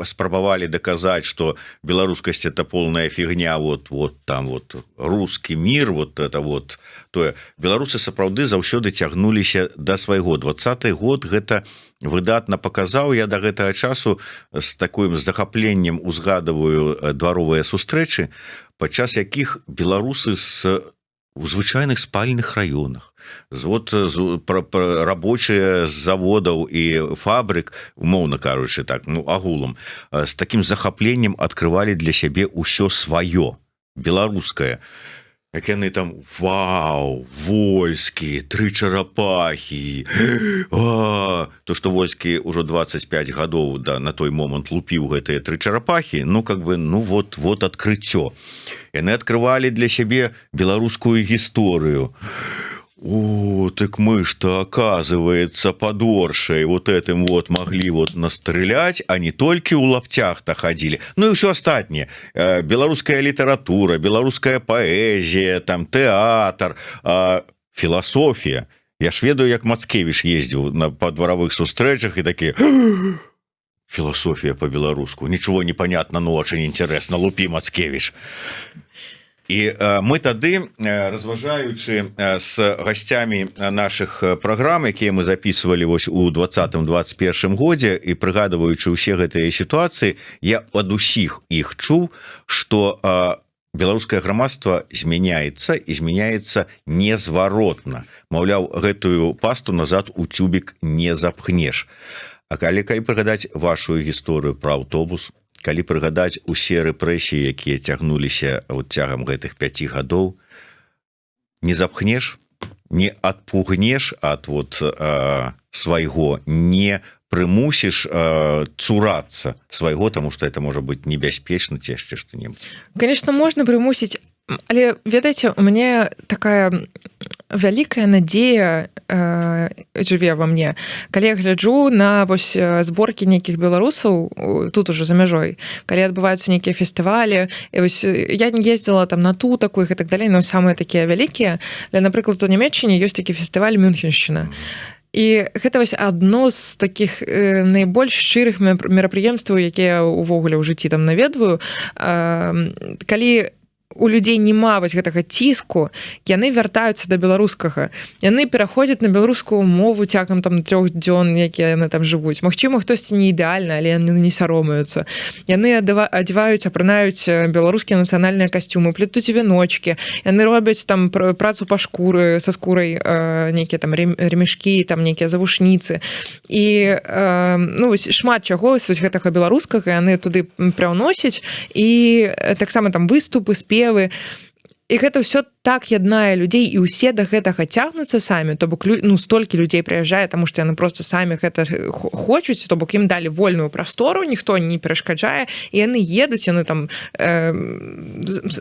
спрабавалі доказаць, что беларускасць — это полная фигня, вот там вот русский мир, вот это вот тое, беларусы сапраўды заўсёды цягнуліся до свайго. 20-й год гэта выдатна паказаў. Я до гэтага часу з таким захапленнем узгадываю дваровыя сустрэчы, падчас якіх беларусы с у звычайных спальных раёнах, з вот з, пра рабочыя з заводаў і фабрык, умоўна кажучы, так, ну, агулам, з таким захапленнем открывалі для сябе ўсё сваё беларускае, як яны там: «Вау, Вольскі, тры чарапахі!» То, что Вольскі ўжо 25 гадоў, да, на той момант лупіў гэтыя тры чарапахі, ну, как бы, ну вот открыццё. Яны открывалі для сябе беларускую гісторыю: «О, так мы что, оказывается, под Оршей вот этим вот могли вот настрелять, а не только у лаптях-то ходили». Ну и все астатняе. Беларуская літаратура, беларуская паэзія, там тэатр, філасофія. Я ж ведаю, як Мацкевич ездзіў на па дваравых сустрэчах і такі: «Философия по-беларуску, ничего не понятно, но очень интересно, лупи, Мацкевич». І мы тады, разважаючы с гасцямі наших праграм, якія мы записывали вось у 20-21 годзе, і прыгадываючы ўсе гэтыя сітуацыі, я ад усіх іх чуў, что беларускае грамадства змяняецца і змяняецца незваротна, маўляў, гэтую пасту назад у цюбік не запхнеш. А калі прыгадаць вашу гісторыю про аўтобус, калі прыгадаць усе рэпрэсіі, якія цягнуліся от цягам гэтых 5 гадоў, не запхнеш, не адпугнеш ад вот свайго, не прымусіш цурацца свайго, тому что это можа быть небяспечна ці яшчэ что-нибудь. Конечно, можна прымусіць, але, ведаеце, у мяне такая вялікая надзея жыве во мне, калі я гляджу на вось зборкі нейкіх беларусаў тут уже, за мяжой, калі адбываюцца нейкія фестывалі. І вось я не ездзіла там на ту такую і так далей, но самыя такія вялікія, але, напрыклад, у Нямеччыне ёсць такі фестываль «Мюнхеншчына». І гэта вось адно з таких найбольш шчырых мерапрыемстваў, якія увогуле ў жыцці там наведваю. Калі у людзей няма вось гэтага ціску, яны вяртаюцца да беларускага, яны пераходзяць на беларускую мову цягам там 3 дзён, якія яны там жывуць. Магчыма, хтосьці не ідэальна, але яны не саромаюцца, яны адзяваюць, апранаюць беларускія нацыянальныя касцюмы, плетуць вяночки, яны робяць там працу па шкуры, са скурай, нейкія там ремешки, там нейкія завушніцы і ну, вось, шмат чаго вось гэтага беларускага яны туды праўносяць. І таксама там выступы, спевы, і гэта ўсё так яднае людзей, і ўсе да гэтага цягнуцца самі. То бок ну, столькі людзей прыязджае, таму што яны просто самі гэта хочуць. То бок ім далі вольную прастору, ніхто не перашкаджае, і яны едуць, яны там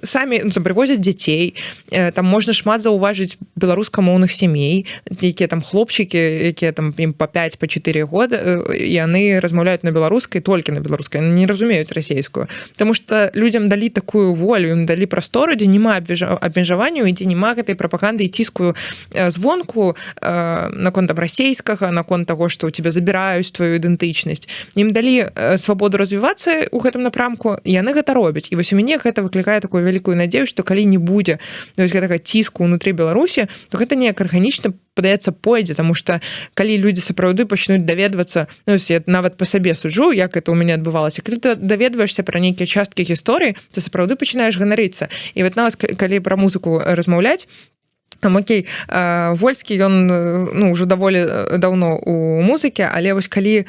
самі, ну, там прывозяць дзяцей. Там можна шмат заўважыць беларускамоўных сямей, якія там хлопчыкі, якія там ім по 5, по 4 года, яны размаўляюць на беларускай, толькі на беларускай, не разумеюць расійскую. Таму што людзям далі такую волю, ім далі прастору, дзе няма абмежаванняў і дзе няма гэтай прапаганды і ціску звонку наконт там расійскага, наконт таго, што у тебя забіраюць твою ідэнтычнасць. Ім далі свабоду развівацца ў гэтым напрамку, яны гэта робяць. І вось у мяне гэта выклікае такую вялікую надзею, што калі не будзе вось гэтага ціску унутры Беларусі, то гэта неяк арганічна, падаецца, пойдзе. Таму што калі людзі сапраўды пачнуць даведвацца, ну, я нават па сабе суджу, як это у мяне адбывалася: калі ты даведваешься пра нейкія часткі гісторыі, ты сапраўды пачынаеш ганарыцца. І вот нават калі пра музыку размаўляць, там, окей, Вольскі, ён ну, ўжо даволі даўно у музыке, але вось калі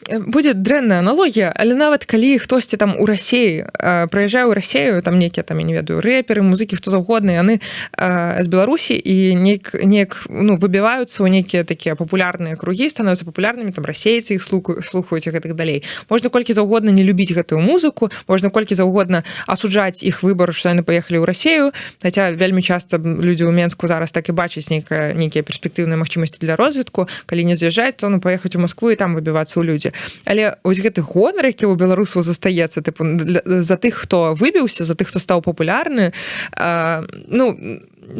будзе дрэнная аналогія, але нават калі хтосьці там у Расеі прыязджае ў Расею, там нейкія там, я не ведаю, рэперы, музыкі, хто заўгодна, яны з Беларусі і неяк, ну, выбіваюцца ў нейкія такія папулярныя кругі, становятся папулярнымі, там расейцы іх слухаюць і гэтак далей. Можна колькі заўгодна не любіць гэтую музыку, можна колькі заўгодна асуджаць іх выбар, што яны паехалі ў Расею, хаця вельмі часта людзі ў Менску зараз так і бачаць нейкія перспектыўныя магчымасці для розвітку: калі не з'язджаць, то, ну, паехаць у Москву і там выбівацца ў людзі. Але ось гэты гонар, які у беларусаў застаецца, тыпу, за тых, хто выбіўся, за тых, хто стаў папулярны, ну,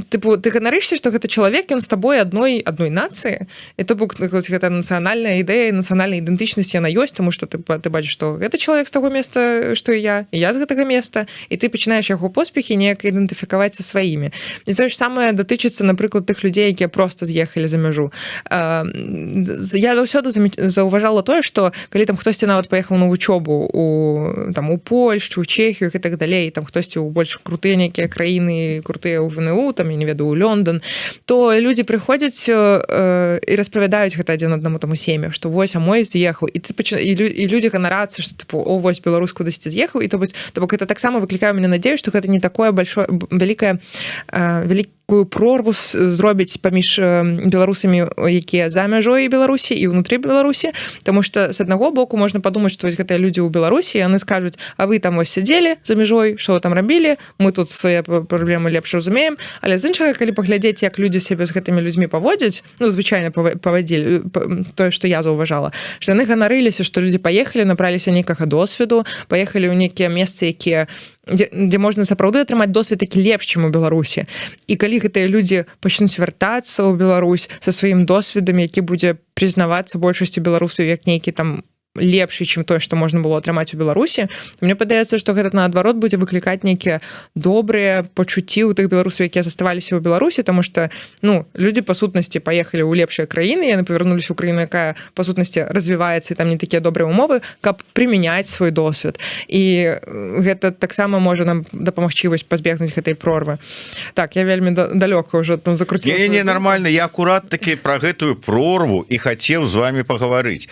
тыпу, ты ганарышся, што гэта чалавек, ён з табой адной нацыі. І то бок гэта нацыянальная ідэя, нацыянальная ідэнтычнасць, яна ёсць, таму што ты бачыш, што гэты чалавек з таго места, што і я, і я з гэтага места, і ты пачынаеш яго поспехі неяк ідэнтыфікаваць са сваімі. І тое ж самае датычыцца, напрыклад, тых людзей, якія просто з'ехалі за мяжу. Я заўсёды заўважала тое, што калі там хтосьці нават паехаў на вучобу у там у Польшчу, Чехію і так далей, там хтосьці ў больш крутыя нейкія краіны, крутыя ў ВНУ, там, я не ведаю, у Лондон, то людзі прыходзяць і распавядаюць гэта адзін аднаму там у сем'ях, што вось, а мой з'ехаў, і ты пачына, і людзі ганарацца, што тыпу, о, вось беларус кудысьці з'ехаў. І то быць, то бок это таксама выклікае мне надзею, што гэта не такое большое вялікае вялікую прорву зробіць паміж беларусамі, якія за мяжой Беларусі, і ўнутры Беларусі. Таму што с аднаго боку можна падумаць, што вось гэтыя людзі ў Беларусі, яны скажуць: «А вы там вось сядзелі за мяжой, что вы там рабілі? Мы тут свае праблемы лепш разумеем». Але з іншага, калі паглядзець, як людзі сябе з гэтымі людзьмі паводзяць, ну, звычайна павадзілі, тое, што я заўважала, што яны ганарыліся, што людзі паехалі, набраліся нейкага досведу, паехалі ў нейкія месцы, якія дзе можна сапраўды атрымаць досвед, такі лепш, чым у Беларусі. І калі гэтыя людзі пачнуць вяртацца ў Беларусь са сваім досведам, які будзе прызнавацца большасцю беларусаў як нейкі там лепшы, чым тое, што можна было атрымаць у Беларусі, то мне падаецца, што гэта наадварот будзе выклікаць нейкія добрыя пачуцці ў тых беларусаў, якія заставаліся ў Беларусі. Таму што, ну, людзі па сутнасці паехалі ў лепшыя краіны, яны павярнуліся ў краіну, якая па сутнасці развіваецца і там не такія добрыя умовы, каб прымяняць свой досвед. І гэта таксама можа нам дапамагчы вось пазбегнуць гэтай прорвы. Так, я вельмі далёка ўжо там закруціла. Не, не, сваю думку. Нормально. Я акурат таки про гэтую прорву і хацеў з вами пагаварыць.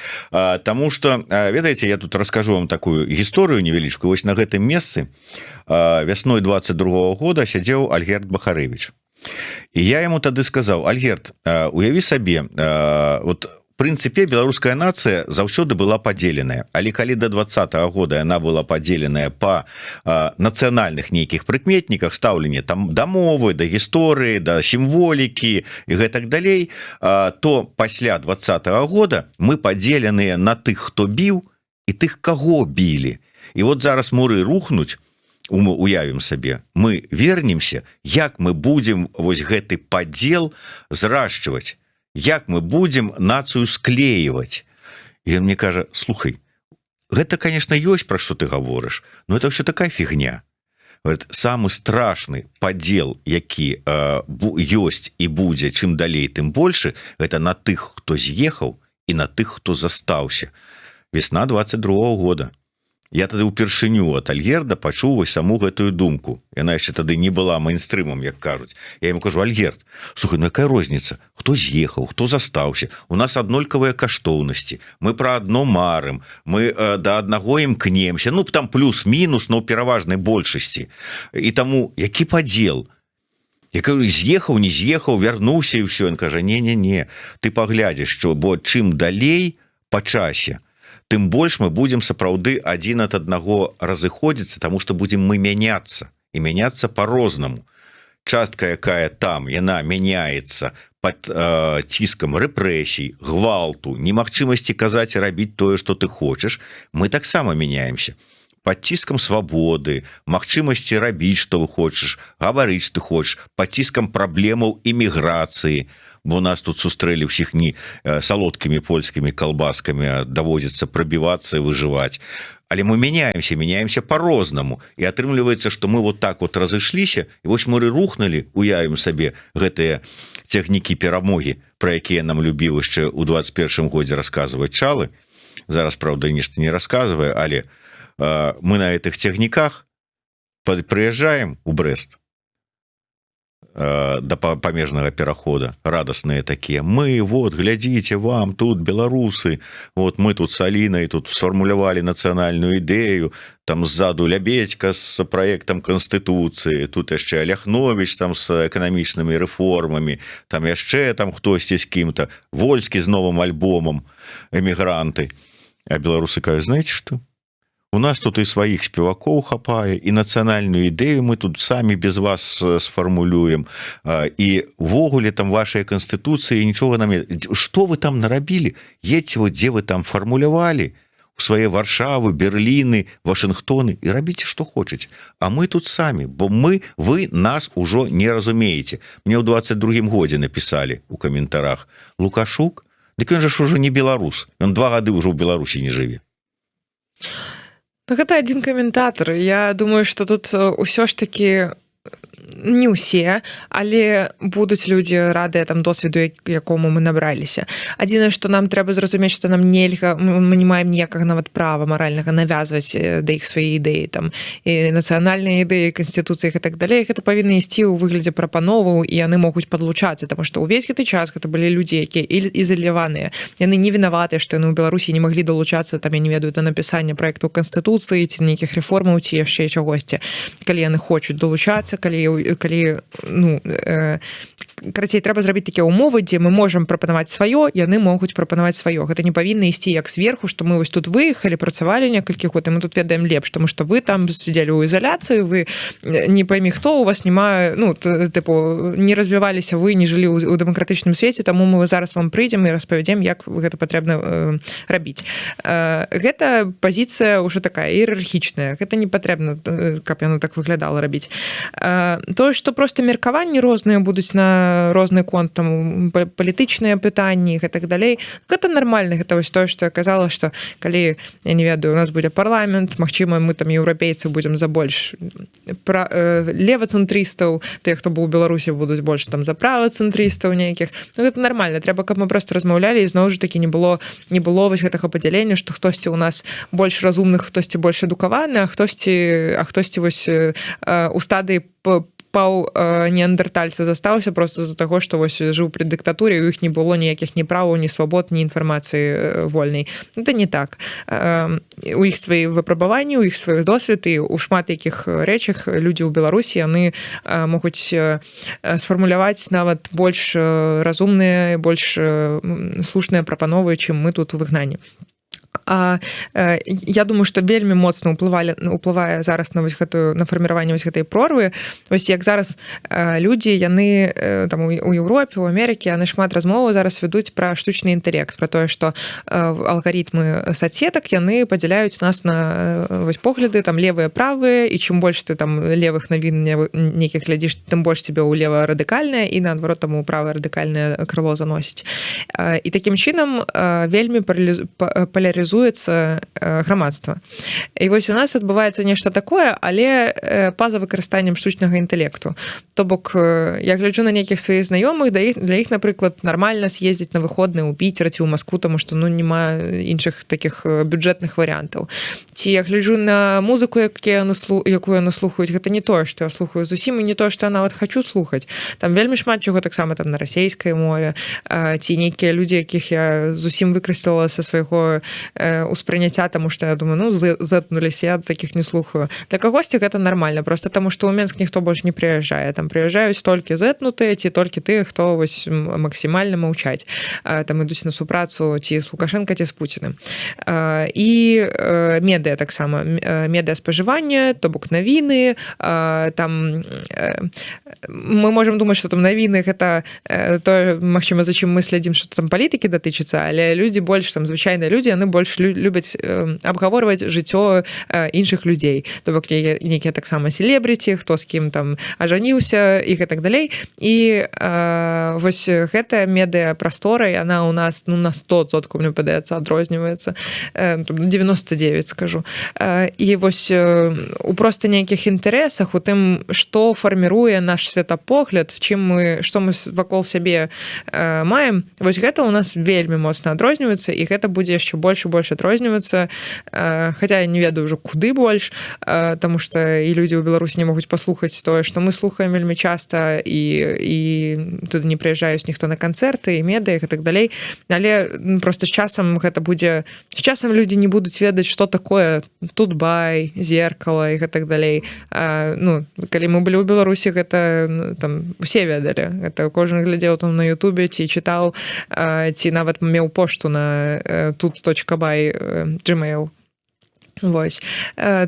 Таму што, ведаеце, я тут расскажу вам такую гісторыю невялічкую. Вось на гэтым месцы вясной 22 -го года сядзеў Альгерд Бахарэвіч, і я ему тады сказаў: «Альгерд, уяві сабе, вот прынцыпе беларуская нацыя заўсёды была падзеленая, але калі до 20-го года она была падзеленая по нацыянальных нейкіх прыкметніках, стаўленне там да мовы, да гісторыі, да сімволікі і гэтак далей, то пасля 20-го года мы падзеленыя на тых, хто біў, і тых, каго білі. І вот зараз муры рухнуць, уявім сабе, мы вернемся, як мы будем вось гэты падзел зрашчваць?» Як мы будем нацыю склеивать? І он мне кажа: «Слухай, гэта, конечно, ёсць, про что ты гаворыш, но это все такая фигня». Говорит, самы страшны падзел, які ёсць і будзе, чым далей, тым больше, это на тых, хто з'ехаў, і на тых, хто застаўся. Весна 22 -го года. Я тады ўпершыню от Альгерда пачуў вось саму гэтую думку. Яна яшчэ тады не была мейнстрымам, як кажуць. Я ему кажу: «Альгерд, слухай, ну якая розніца, хто з'ехаў, хто застаўся? У нас аднолькавыя каштоўнасці, мы про одно марым, мы да аднаго імкнемся, ну, там плюс-мінус, но ў пераважнай большасці. І таму які падзел? Я кажу, з'ехаў, не з'ехаў, вярнуўся, і ўсё». Он кажа: «Не, не, не, ты паглядзіш, що бо чым далей по часе, тым больш мы будем сапраўды адзін ад аднаго разыходзіцца, тому что будем мы мяняцца і мяняцца по-рознаму. Частка, якая там, яна мяняецца под ціскам рэпрэсій, гвалту, немагчымасці казаць і рабіць тое, что ты хочаш. Мы таксама мяняемся под ціскам свабоды, магчымасці рабіць, что вы хочаш, гаварыць, ты хочаш, под ціскам праблемаў іміграцыі, бо нас тут сустрэлі ўсіх не салодкімі польскімі калбаскамі, даводзіцца прабівацца і выжываць. Але мы меняемся, меняемся по-рознаму, і атрымліваецца, что мы вот так вот разышліся, і вось мы рухнули, уявім сабе, гэтыя цягнікі перамогі, про якія нам любіў яшчэ у 21 годзе расказваць Чалы. Зараз, правда, нешта не расказвае, але мы на этих цягніках прыязджаем у Брест до памежнага перахода, радасныя такія мы: вот, глядзіце, вам тут, беларусы, вот мы тут с Алінай тут сфармулявалі нацыянальную ідэю, там ззаду Лябедзька с проектом Конституцыі, тут яшчэ Аляхнович там с эканамічнымі рэформамі, там яшчэ там хтосьці з кім-то, Вольскі з новым альбомам «Эмігранты». А беларусы кажуць: «Знаете что, у нас тут і сваіх спевакоў хапае, і нацыянальную ідэю мы тут самі без вас сфармулюем, і увогуле там вашай канстытуцыі нічога нам, что вы там нарабілі, едьте вот, дзе вы там фармулявалі, у свае Варшавы, Берліны, Вашынгтоны, і рабіце, что хочаце, а мы тут самі, бо мы вы нас ужо не разумееце». Мне ў 22 годзе написали у каментарах: «Лукашук, дык ён же ж ужо не беларус, ён 2 гады ўжо ў Беларусі не жыве». Ну, гэта адзін каментатор. Я думаю, что тут ўсё ж таки не ўсе, але будуць людзі радыя там досведу, якому мы набраліся. Адзінае, што нам трэба зразумець, што нам нельга, мы не маем ніякага нават права маральнага навязваць да іх свае ідэі там, і нацыянальныя ідэі, канстытуцыі і так далей. Гэта павінна ісці ў выглядзе прапановаў, і яны могуць падлучацца, таму што ўвесь гэты час гэта былі людзі, якія ізаляваныя. Яны не вінаваты, што яны ў Беларусі не маглі далучацца там, я не ведаю, да напісання праекту канстытуцыі ці нейкіх рэформаў, ці яшчэ чагосьці. Калі яны хочуць далучацца, калі, ну, карацей, трэба зрабіць такія умовы, дзе мы можам прапанаваць сваё, яны могуць прапанаваць сваё. Гэта не павінна ісці як сверху, што мы вось тут выехалі, працавалі некалькі год, і мы тут ведаем лепш, тому что вы там сидзелі ў ізаляцыі, вы не пойми хто, у вас няма, ну, тыпу, не развіваліся, вы не жылі ў дэмакратычным свеце, таму мы зараз вам прыйдзем і распавядзем, як гэта патрэбна рабіць. Гэта пазіцыя ўжо такая іерархічная, гэта не патрэбна, каб яно так выглядала, рабіць. Тое, что просто меркаванні розныя будуць на розны конт, там, палітычныя пытанні і так далей, гэта нармальна. Гэта вось тое, што я казала, что калі, я не ведаю, у нас будзе парламент, магчыма, мы там, еўрапейцы, будзем за больш пра левацэнтрыстаў, тыя, хто быў у Беларусі, будуць больш там за правацэнтрыстаў нейкіх. Ну, гэта нармальна. Трэба, каб мы просто размаўлялі, і зноў жа такі не было вось гэтага падзялення, што хтосьці у нас больш разумных, хтосьці больш адукаваны, а хтосьці вось у стадыі паў неандертальца застаўся просто з-за таго, што вось жыў пры дыктатуре, у іх не было ніякіх ні праваў, ні свабод, ні інфармацыі вольнай. Это не так. У іх свае выпрабаванні, у іх свой досвед, і у шмат якіх рэчах людзі ў Беларусі, яны могуць сфармуляваць нават больш разумныя, больш слушныя прапановы, чым мы тут у выгнанні. А я думаю, что вельмі моцна уплывае зараз на вось гэтую, на фарміраванне вось гэтай прорвы. Вось як зараз людзі, яны там у Еўропе, у Амерыкі, яны шмат размоваў зараз вядуць пра штучны інтэлект, про тое, что алгарытмы соцсетак, яны падзяляюць нас на вось погляды там левыя, правыя, і чым больш ты там левых навін нейкіх глядзіш, тым больш тебе ў лева радыкальная і, наадварот, там у правае радыкальнае крыло заносіць. І такім чынам вельмі палярызуецца грамадства. І вось у нас адбываецца нешта такое, але па-за выкарыстаннем штучнага інтэлекту. То бок я гляджу на нейкіх сваіх знаёмых, да іх для іх, напрыклад, нармальна съездзіць на выходныя ў Піцер ці ў Маскву, тому что, ну, няма іншых таких бюджэтных варыянтаў. Ці я гляджу на музыку, якую яны слухаюць, гэта не тое, што я слухаю зусім, і не то, што я нават хочу слухаць. Там вельмі шмат чаго таксама там на расейскай мове ці нейкія людзі, якіх я зусім выкрасліла са свайго успрыняцця, тому что я думаю: «Ну, зэтнуліся, я таких не слухаю». Для кагосьці гэта нормально, просто таму что ў Менск ніхто больш не прыязджае, там прыязджаюць толькі зэтнутыя ці толькі тыя, хто вось максімальна маўчаць, там ідуць на супрацу ці з Лукашенко, ці з Пуціным. І медыа таксама, медыа спажывання, то бок навіны. Там мы можем думаць, что там навіны — гэта тое, магчыма, за чым мы следзім, что там палітыкі датычыцца, але людзі больш там, звычайныя людзі, яны больш любяць абгаворваць жыццё іншых людзей, то бок нейкія таксама селебрыці, хто з кім там ажаніўся і гэтак далей. І вось гэтая медыа прастора, яна у нас, ну, на 100%, мне падаецца, адрозніваецца, 99, скажу. І вось у просто нейкіх інтарэсах, у тым, что фарміруе наш светапогляд, чым мы, что мы вакол сябе маем, вось гэта у нас вельмі моцна адрозніваецца, і гэта будзе яшчэ больш і больш адрознівацца. Хотя я не ведаю ўжо, куды больш, тому что і людзі ў Беларусі не могуць паслухаць тое, что мы слухаем вельмі часта, і туды не прыязджаюць ніхто на канцэрты і медыа і так далей. Але просто з часам гэта будзе, з часам людзі не будуць ведаць, что такое TUT.BY, Зеркало і гэтак далей. Ну, калі мы былі ў Беларусі, гэта, ну, там усе ведалі, это кожан глядзеў там на Ютубе ці чытаў, ці нават меў пошту на tut.by gmail. Вось.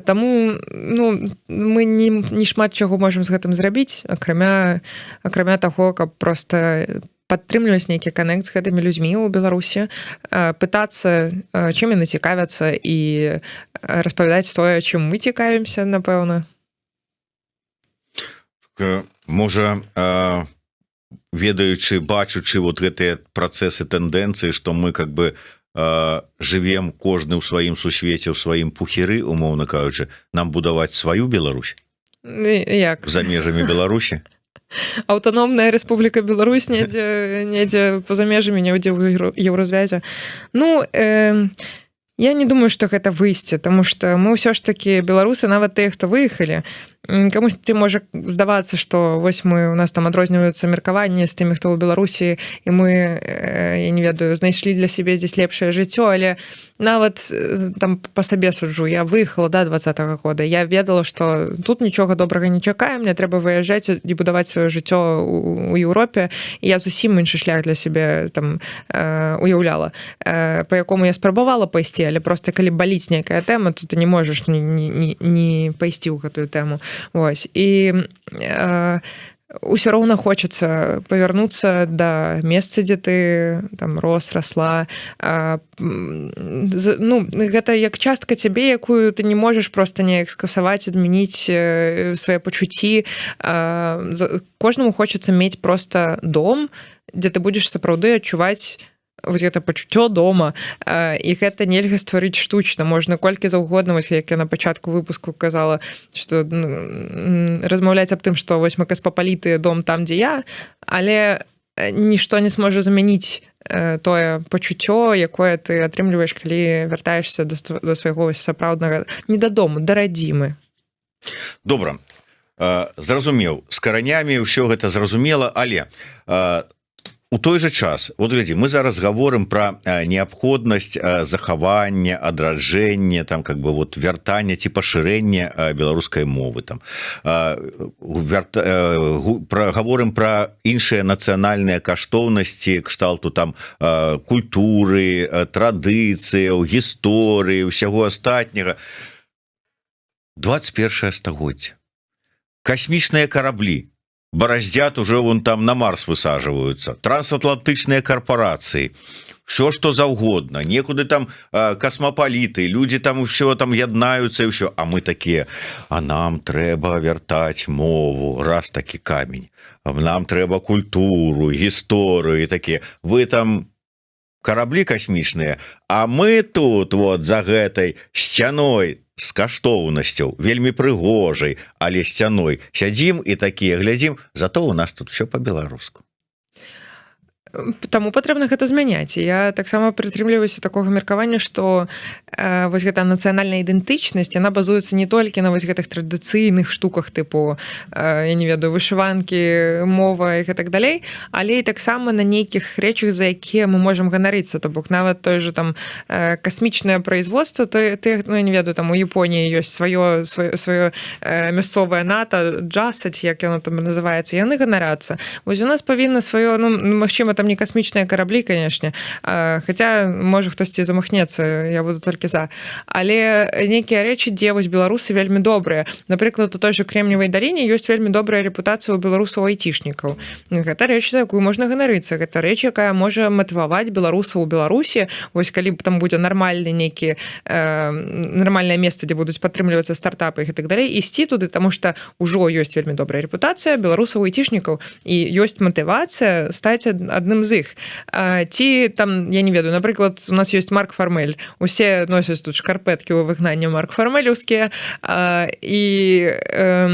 Таму, ну, мы не шмат чаго можам з гэтым зрабіць, акрамя таго, каб просто падтрымліваць нейкі канэкт з гэтымі людзьмі ў Беларусі, пытацца, чым яны цікавяцца, і распавядаць тое, чым мы цікавімся, напэўна. Можа, ведаючы, бачучы вот гэтыя працэсы, тэндэнцыі, что мы как бы живем кожны ў сваім сусвеце, ў сваім пухіры, умоўна кажучы, нам будаваць сваю Беларусь? Як? За межамі Беларусі. Аўтаномная Рэспубліка Беларусь недзе па-за межамі, недзе ў Еўразвязе. Ну, я не думаю, что гэта выйсце, тому что мы ўсё ж таки беларусы, нават тыя, хто выехалі. Камусьці можа здавацца, что вось мы, у нас там адрозніваюцца меркаванні з тымі, хто ў Беларусі, і мы, я не ведаю, знайшлі для сябе здесь лепшае жыццё, але нават там по сабе суджу: я выехала до 20-го года, я ведала, что тут нічога добрага не чакае, мне трэба выязджаць і будаваць сваё жыццё у Еўропе, і я зусім іншы шлях для сябе там уяўляла, по якому я спрабавала пайсці, але просто калі баліць нейкая тэма, то ты не можаш не пайсці ў гэтую тэму. Вось, і ўсё роўна хочацца павярнуцца да месца, дзе ты там рос, расла. Ну, гэта як частка цябе, якую ты не можаш просто неяк скасаваць, адмяніць свае пачуцці. Кожнаму хочацца мець просто дом, дзе ты будзеш сапраўды адчуваць вось гэта пачуццё дома, і гэта нельга стварыць штучна. Можна колькі заўгодна, вось як я на пачатку выпуску казала, что, ну, размаўляць аб тым, што вось мы каспапаліты, дом там, дзе я, але нішто не сможа замяніць тое пачуццё, якое ты атрымліваеш, калі вяртаешься да свайго вось сапраўднага, не дадому, да радзімы. Добра, зразумеў, з каранямі ўсё гэта зразумела, але у У той же час, вот глядзі, мы зараз гаворым про неабходнасць захавання, адраджэння, там, как бы вот вяртання ці пашырэння беларускай мовы, там про гаворым про іншыя нацыянальныя каштоўнасці кшталту там культуры, традыцыяў, гісторыі, усяго астатняга. 21 стагоддзя, касмічныя караблі бараздят уже, вон там на Марс высаживаются, трансатлантычныя карпорацыі, все что заўгодна, некуды там касмапаліты, люди там все там яднаюцца і ўсё, а мы такія: «А нам трэба вяртаць мову», раз такі камень, нам трэба культуру, гісторыю, і такія: «Вы там караблі касмічныя, а мы тут вот за гэтай сцяной з каштоўнасцяў, вельмі прыгожай, але сцяной, сядзім і такія глядзім, зато у нас тут все по-беларуску». Таму патрэбна гэта змяняць. Я таксама прытрымліваюся такога меркавання, што вось гэта нацыянальная ідэнтычнасць, яна базуецца не толькі на вось гэтых традыцыйных штуках тыпу я не ведаю, вышыванкі, мова і гэтак далей, але і таксама на нейкіх рэчах, за якія мы можам ганарыцца. То бок нават той же там касмічнае производство, то ты, ну, я не ведаю, там у Японіі ёсць сваё мясцовае НАТО, JAXA, як яно там называется, яны ганарацца. Вось у нас павінна сваё, ну, магчыма, там не касмічныя караблі, конечно, хотя, можа, хтосьці замахнецца, я буду толькі за, але нейкія рэчы, дзе вось беларусы вельмі добрыя. Напрыклад, у той же Кремневай даліне ёсць вельмі добрая рэпутацыя у беларусаў айцішнікаў. Гэта рэч, за якую можна ганарыцца, гэта рэч, якая можа матываваць беларусаў у Беларусі. Вось калі б там будзе нармальны нейкі нармальнае месца, дзе будуць падтрымлівацца стартапы і так далей, ісці туды, тому что ўжо ёсць вельмі добрая рэпутацыя беларусаў айцішнікаў і ёсць матывацыя стаць адным з іх. Ці там, я не ведаю, напрыклад, у нас ёсць Марк Фармель, усе носяць тут шкарпэткі ў выгнанне марк фармелеўскія, і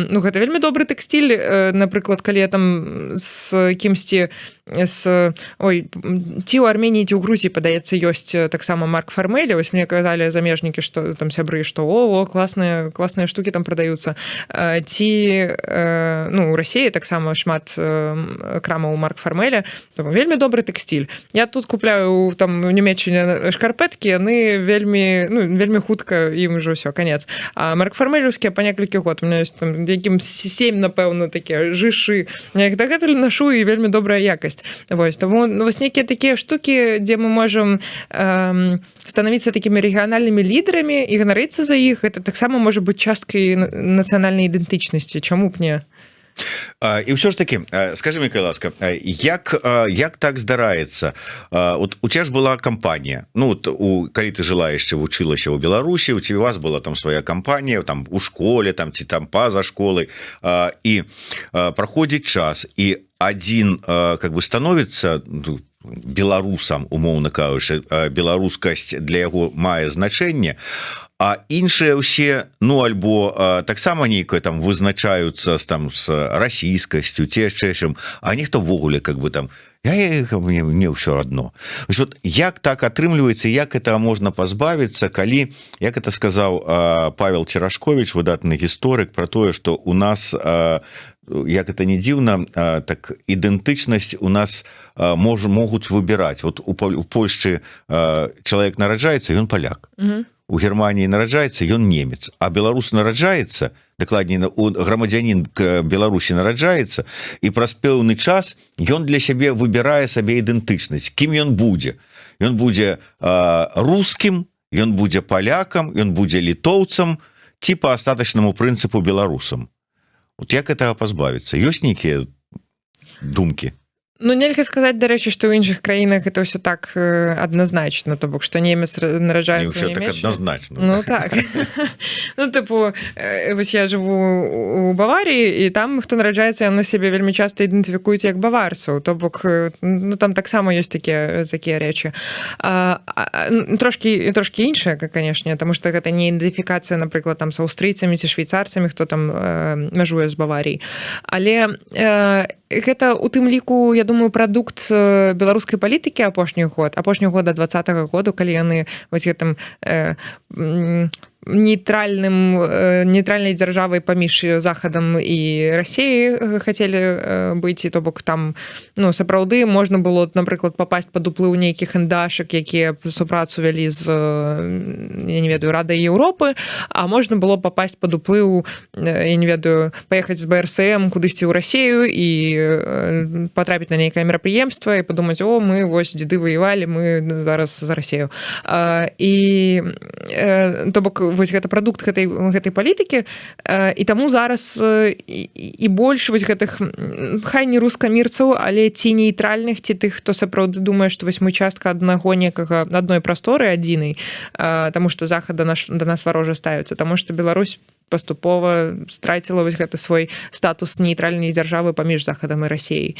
ну, гэта вельмі добры тэкстыль. Напрыклад, калі я там з кімсьці з, ой, ці ў Арменіі, ці ў Грузіі, падаецца, ёсць таксама Марк Фармелі. Вось мне казалі замежнікі, что там сябры, что о, класныя, класныя штуки там прадаюцца. Ці ну, у Расіі таксама шмат крамаў Марк Фармеля, там вельмі добры тэкстыль. Я тут купляю там у Нямеччыне шкарпэткі, яны вельмі, ну, вельмі хутка ім ўжо ўсё, конец, а марк фармелюскія па некалькі год. У меня есть там якім 7, напэўна, такія жышы, я іх дагэтуль нашу, і вельмі добрая якасць. Вось таму, ну, вось нейкія такія штукі, дзе мы можам становіцца такімі рэгіянальнымі лідарамі і ганарыцца за іх, это таксама можа быць часткай нацыянальнай ідэнтычнасці. Чаму б не? І ўсё ж таки, скажи мне, калі ласка, як так здараецца, вот у тебя ж была кампанія, ну вот, калі ты жыла, яшчэ вучылася ў Беларусі, у тебя вас была там свая кампанія там у школе там ці там па-за школай, і праходзіць час, і один как бы становится, ну, беларусам, умоўна кажучы, беларускасць для яго мае значэнне, а іншыя ўсе, ну, альбо таксама нейкое там вызначаюцца з там с расійскасцю ці яшчэ чым, а нехто увогуле как бы там мне ўсё адно. Вот як так атрымліваецца, як это можна пазбавіцца, калі, як это сказаў Павел Церашкович, выдатны гісторык, про тое, что у нас, як это не дзіўна, так ідэнтычнасць у нас могуць выбіраць. Вот у Польшчы чалавек нараджаецца, ён паляк, у Германії нараджаецца, ён немец, а беларус нараджаецца, дакладней, грамадзянін Беларусі нараджаецца, і праз пэўны час ён для сябе выбірае сабе ідэнтычнасць, кім ён будзе: ён будзе рускім, ён будзе палякам, ён будзе літоўцам ці по астатачнаму прынцыпу беларусам. Вот як этого пазбавіцца, ёсць нейкія думкі? Ну, нельга сказаць, дарэчы, што ў іншых краінах это ўсё так адназначна, то бок што немец нараджаецца так адназначна. Ну так, ну, тыпу, вось я жыву у Баваріі, і там хто нараджаецца, на сябе вельмі часта ідэнтыфікуюць як баварцаў, то бок, ну, там таксама ёсць такія рэчы, трошки іншая, канешне, таму што гэта не ідэнтыфікацыя, напрыклад, там з аўстрыйцамі ці швейцарцамі, хто там мяжуе з Баварій. Але гэта у тым ліку, я думаю, прадукт беларускай палітыкі апошні год, апошняго года, 20-го году, калі яны вось гэтым Нейтральнай дзяржавай паміж Захадам і Расіяй хацелі быць. І то бок там, ну, сапраўды можна было, напрыклад, попасть под уплыў нейкіх эндашак, якія супрацу вялі з, я не ведаю, Радай Еўропы, а можна было попасть под уплыў, я не ведаю, паехаць з БРСМ кудысьці ў Расію і патрапіць на нейкае мерапрыемства і падумаць: «О, мы вось, дзеды воевали, мы зараз за Расію». І то бок вось гэта прадукт гэтай палітыкі, і таму зараз і больш вось гэтых, хай не рускамірцаў, але ці нейтральных, ці тых, хто сапраўды думае, што вось мы частка аднаго некага, адной прасторы адзінай, таму што Захад да нас варожа ставіцца, таму што Беларусь паступова страціла вось гэты свой статус нейтральнай дзяржавы паміж Захадам і Расеяй.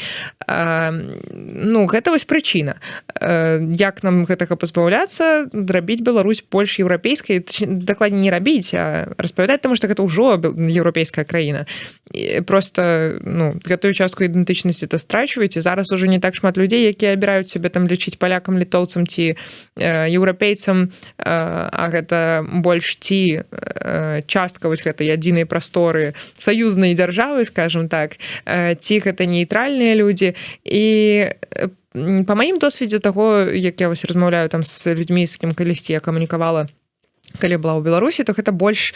Ну, гэта вось прычына. Як нам гэтага пазбаўляцца? Рабіць Беларусь больш еўрапейскай, дакладней, не рабіць, а распавядаць, таму што гэта ўжо еўрапейская краіна. І просто, ну, гэтую частку ідэнтычнасці то страчваюць, і зараз ужо не так шмат людзей, якія абіраюць сябе там лічыць палякам, літоўцам ці еўрапейцам, а гэта больш ці частка вось гэтай адзінай прасторы саюзнай дзяржавы, скажем так, ці гэта нейтральныя людзі. І па маім досведзе таго, як я вось размаўляю там з людзьмі, з кім калісьці я камунікавала, калі была ў Беларусі, то гэта больш,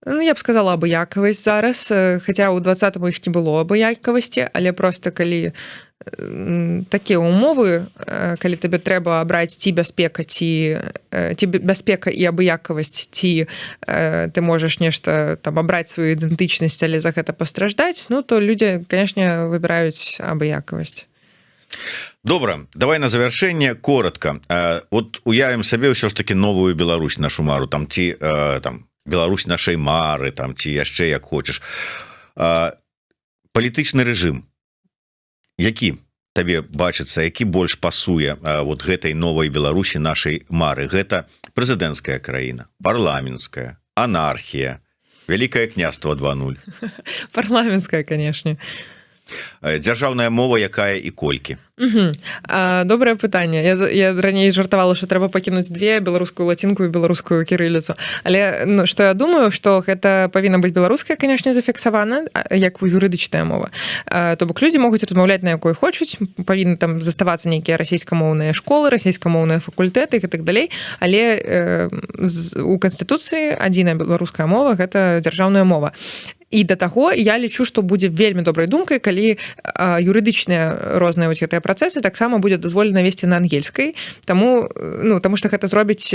ну, я б сказала, абыякавасць зараз, хаця ў 20-м іх не было абыякавасці, але просто калі такія умовы, калі табе трэба абраць ці бяспека, ці бяспека і абыякавасць, ці ты можаш нешта там абраць, сваю ідэнтычнасць, але за гэта пастраждаць, ну, то людзі, конечно, выбіраюць абыякавасць. Добра, давай на завяршэнне коротко. Вот уявім сабе ўсё ж таки новую Беларусь, нашу мару там, ці там Беларусь нашай мары там, ці яшчэ як хочаш. Палітычны рэжым які табе бачыцца, які больш пасуе вот гэтай новай Беларусі нашай мары? Гэта прэзідэнцкая краіна, парламенцкая, анархія, Вялікае Княства 2.0? Парламенцкая, конечно. Дзяржаўная мова якая і колькі? Добрае пытанне. Я раней жартавала, что трэба пакінуць две: беларускую лацінку і беларускую кірыліцу. Але, ну, что я думаю, что гэта павінна быць беларуская, конечно, зафіксавана як юрыдычная мова. То бок людзі могуць размаўляць на якой хочуць, павінны там заставацца нейкія расійскамоўныя школы, расійскамоўныя факультэты і так далей, але у канстытуцыі адзіная беларуская мова — гэта дзяржаўная мова. І да таго я лічу, што будзе вельмі добрай думкай, калі юрыдычныя розныя вось гэтыя працэсы таксама будзе дазволена весці на ангельскай. Таму, ну, таму што гэта зробіць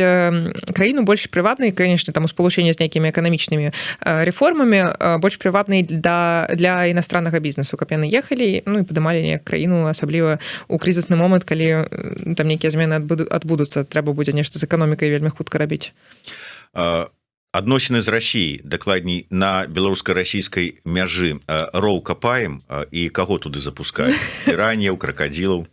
краіну больш прывабнай, конечно, там у спалучэнні з нейкімі эканамічнымі рэформамі, больш прывабнай для иностраннага бізнесу, каб яны ехалі, ну, і падымалі неяк краіну, асабліва у крызісны момант, калі там нейкія змены адбудуцца, трэба будзе нешта з эканомікай вельмі хутка рабіць. Адносіны з Расіяй, дакладней, на беларуска-расійскай мяжы роў капаем і каго туды запускаем: піраньяў, кракадзілаў?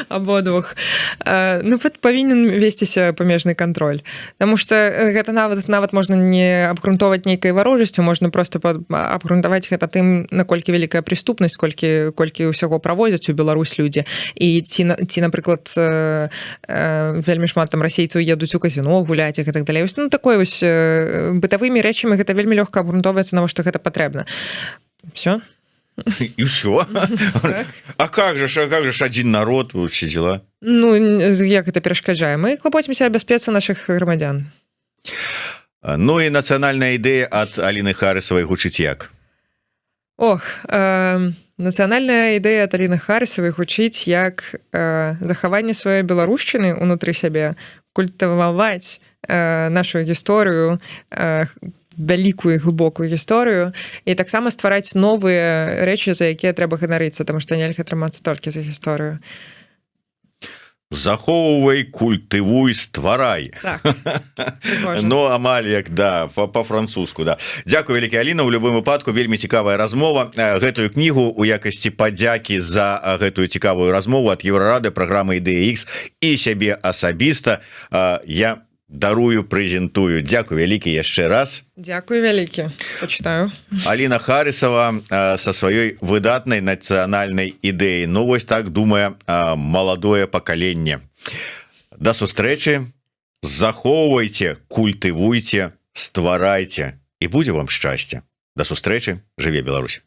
Абодвух. Ну, павінен весціся памежны кантроль. Таму что гэта нават можна не абгрунтоўваць нейкай варожасцю, можна просто абгрунтаваць гэта тым, наколькі вялікая преступнасць, колькі ўсяго правозяць у Беларусь людзі, і ці, напрыклад, вельмі шмат там расейцаў едуць у казино гуляць і так далей. Вось, ну, такой вось бытавымі рэчамі гэта вельмі лёгка абгрунтоўваецца, навошта гэта патрэбна. Все. И все? Так. А как же один народ, все дела? Ну, як гэта перашкаджае? Мы клапоцімся аб бяспецы наших грамадзян. Ну і нацыянальная ідэя ад Аліны Харысавай гучыць як? Ох, нацыянальная ідэя ад Аліны Харысавай гучыць як захаванне сваёй беларушчыны унутры сябе, культываваць нашу гісторыю, вялікую і глыбокую гісторыю, і таксама ствараць новыя рэчы, за якія трэба ганарыцца, таму што нельга трымацца толькі за гісторыю. Захоўвай, культывуй, стварай. Так. Прыгожа. Ну, амаль як, да, по-французску, да. Дзякую вялікі, Аліна. У любым выпадку вельмі цікавая размова. Гэтую кнігу у якасці падзякі за гэтую цікавую размову ад Еўрарадыё, праграмы «Ідэя X» і сябе асабіста я дарую, прэзентую. Дзякую вялікі яшчэ раз. Дзякую вялікі, пачытаю. Аліна Харысава са сваёй выдатнай нацыянальнай ідэяй. Ну вось так думае маладое пакаленне. Да сустрэчы, захоўвайце, культывуйце. Стварайце, і будзе вам шчасце. Да сустрэчы. Жыве Беларусь!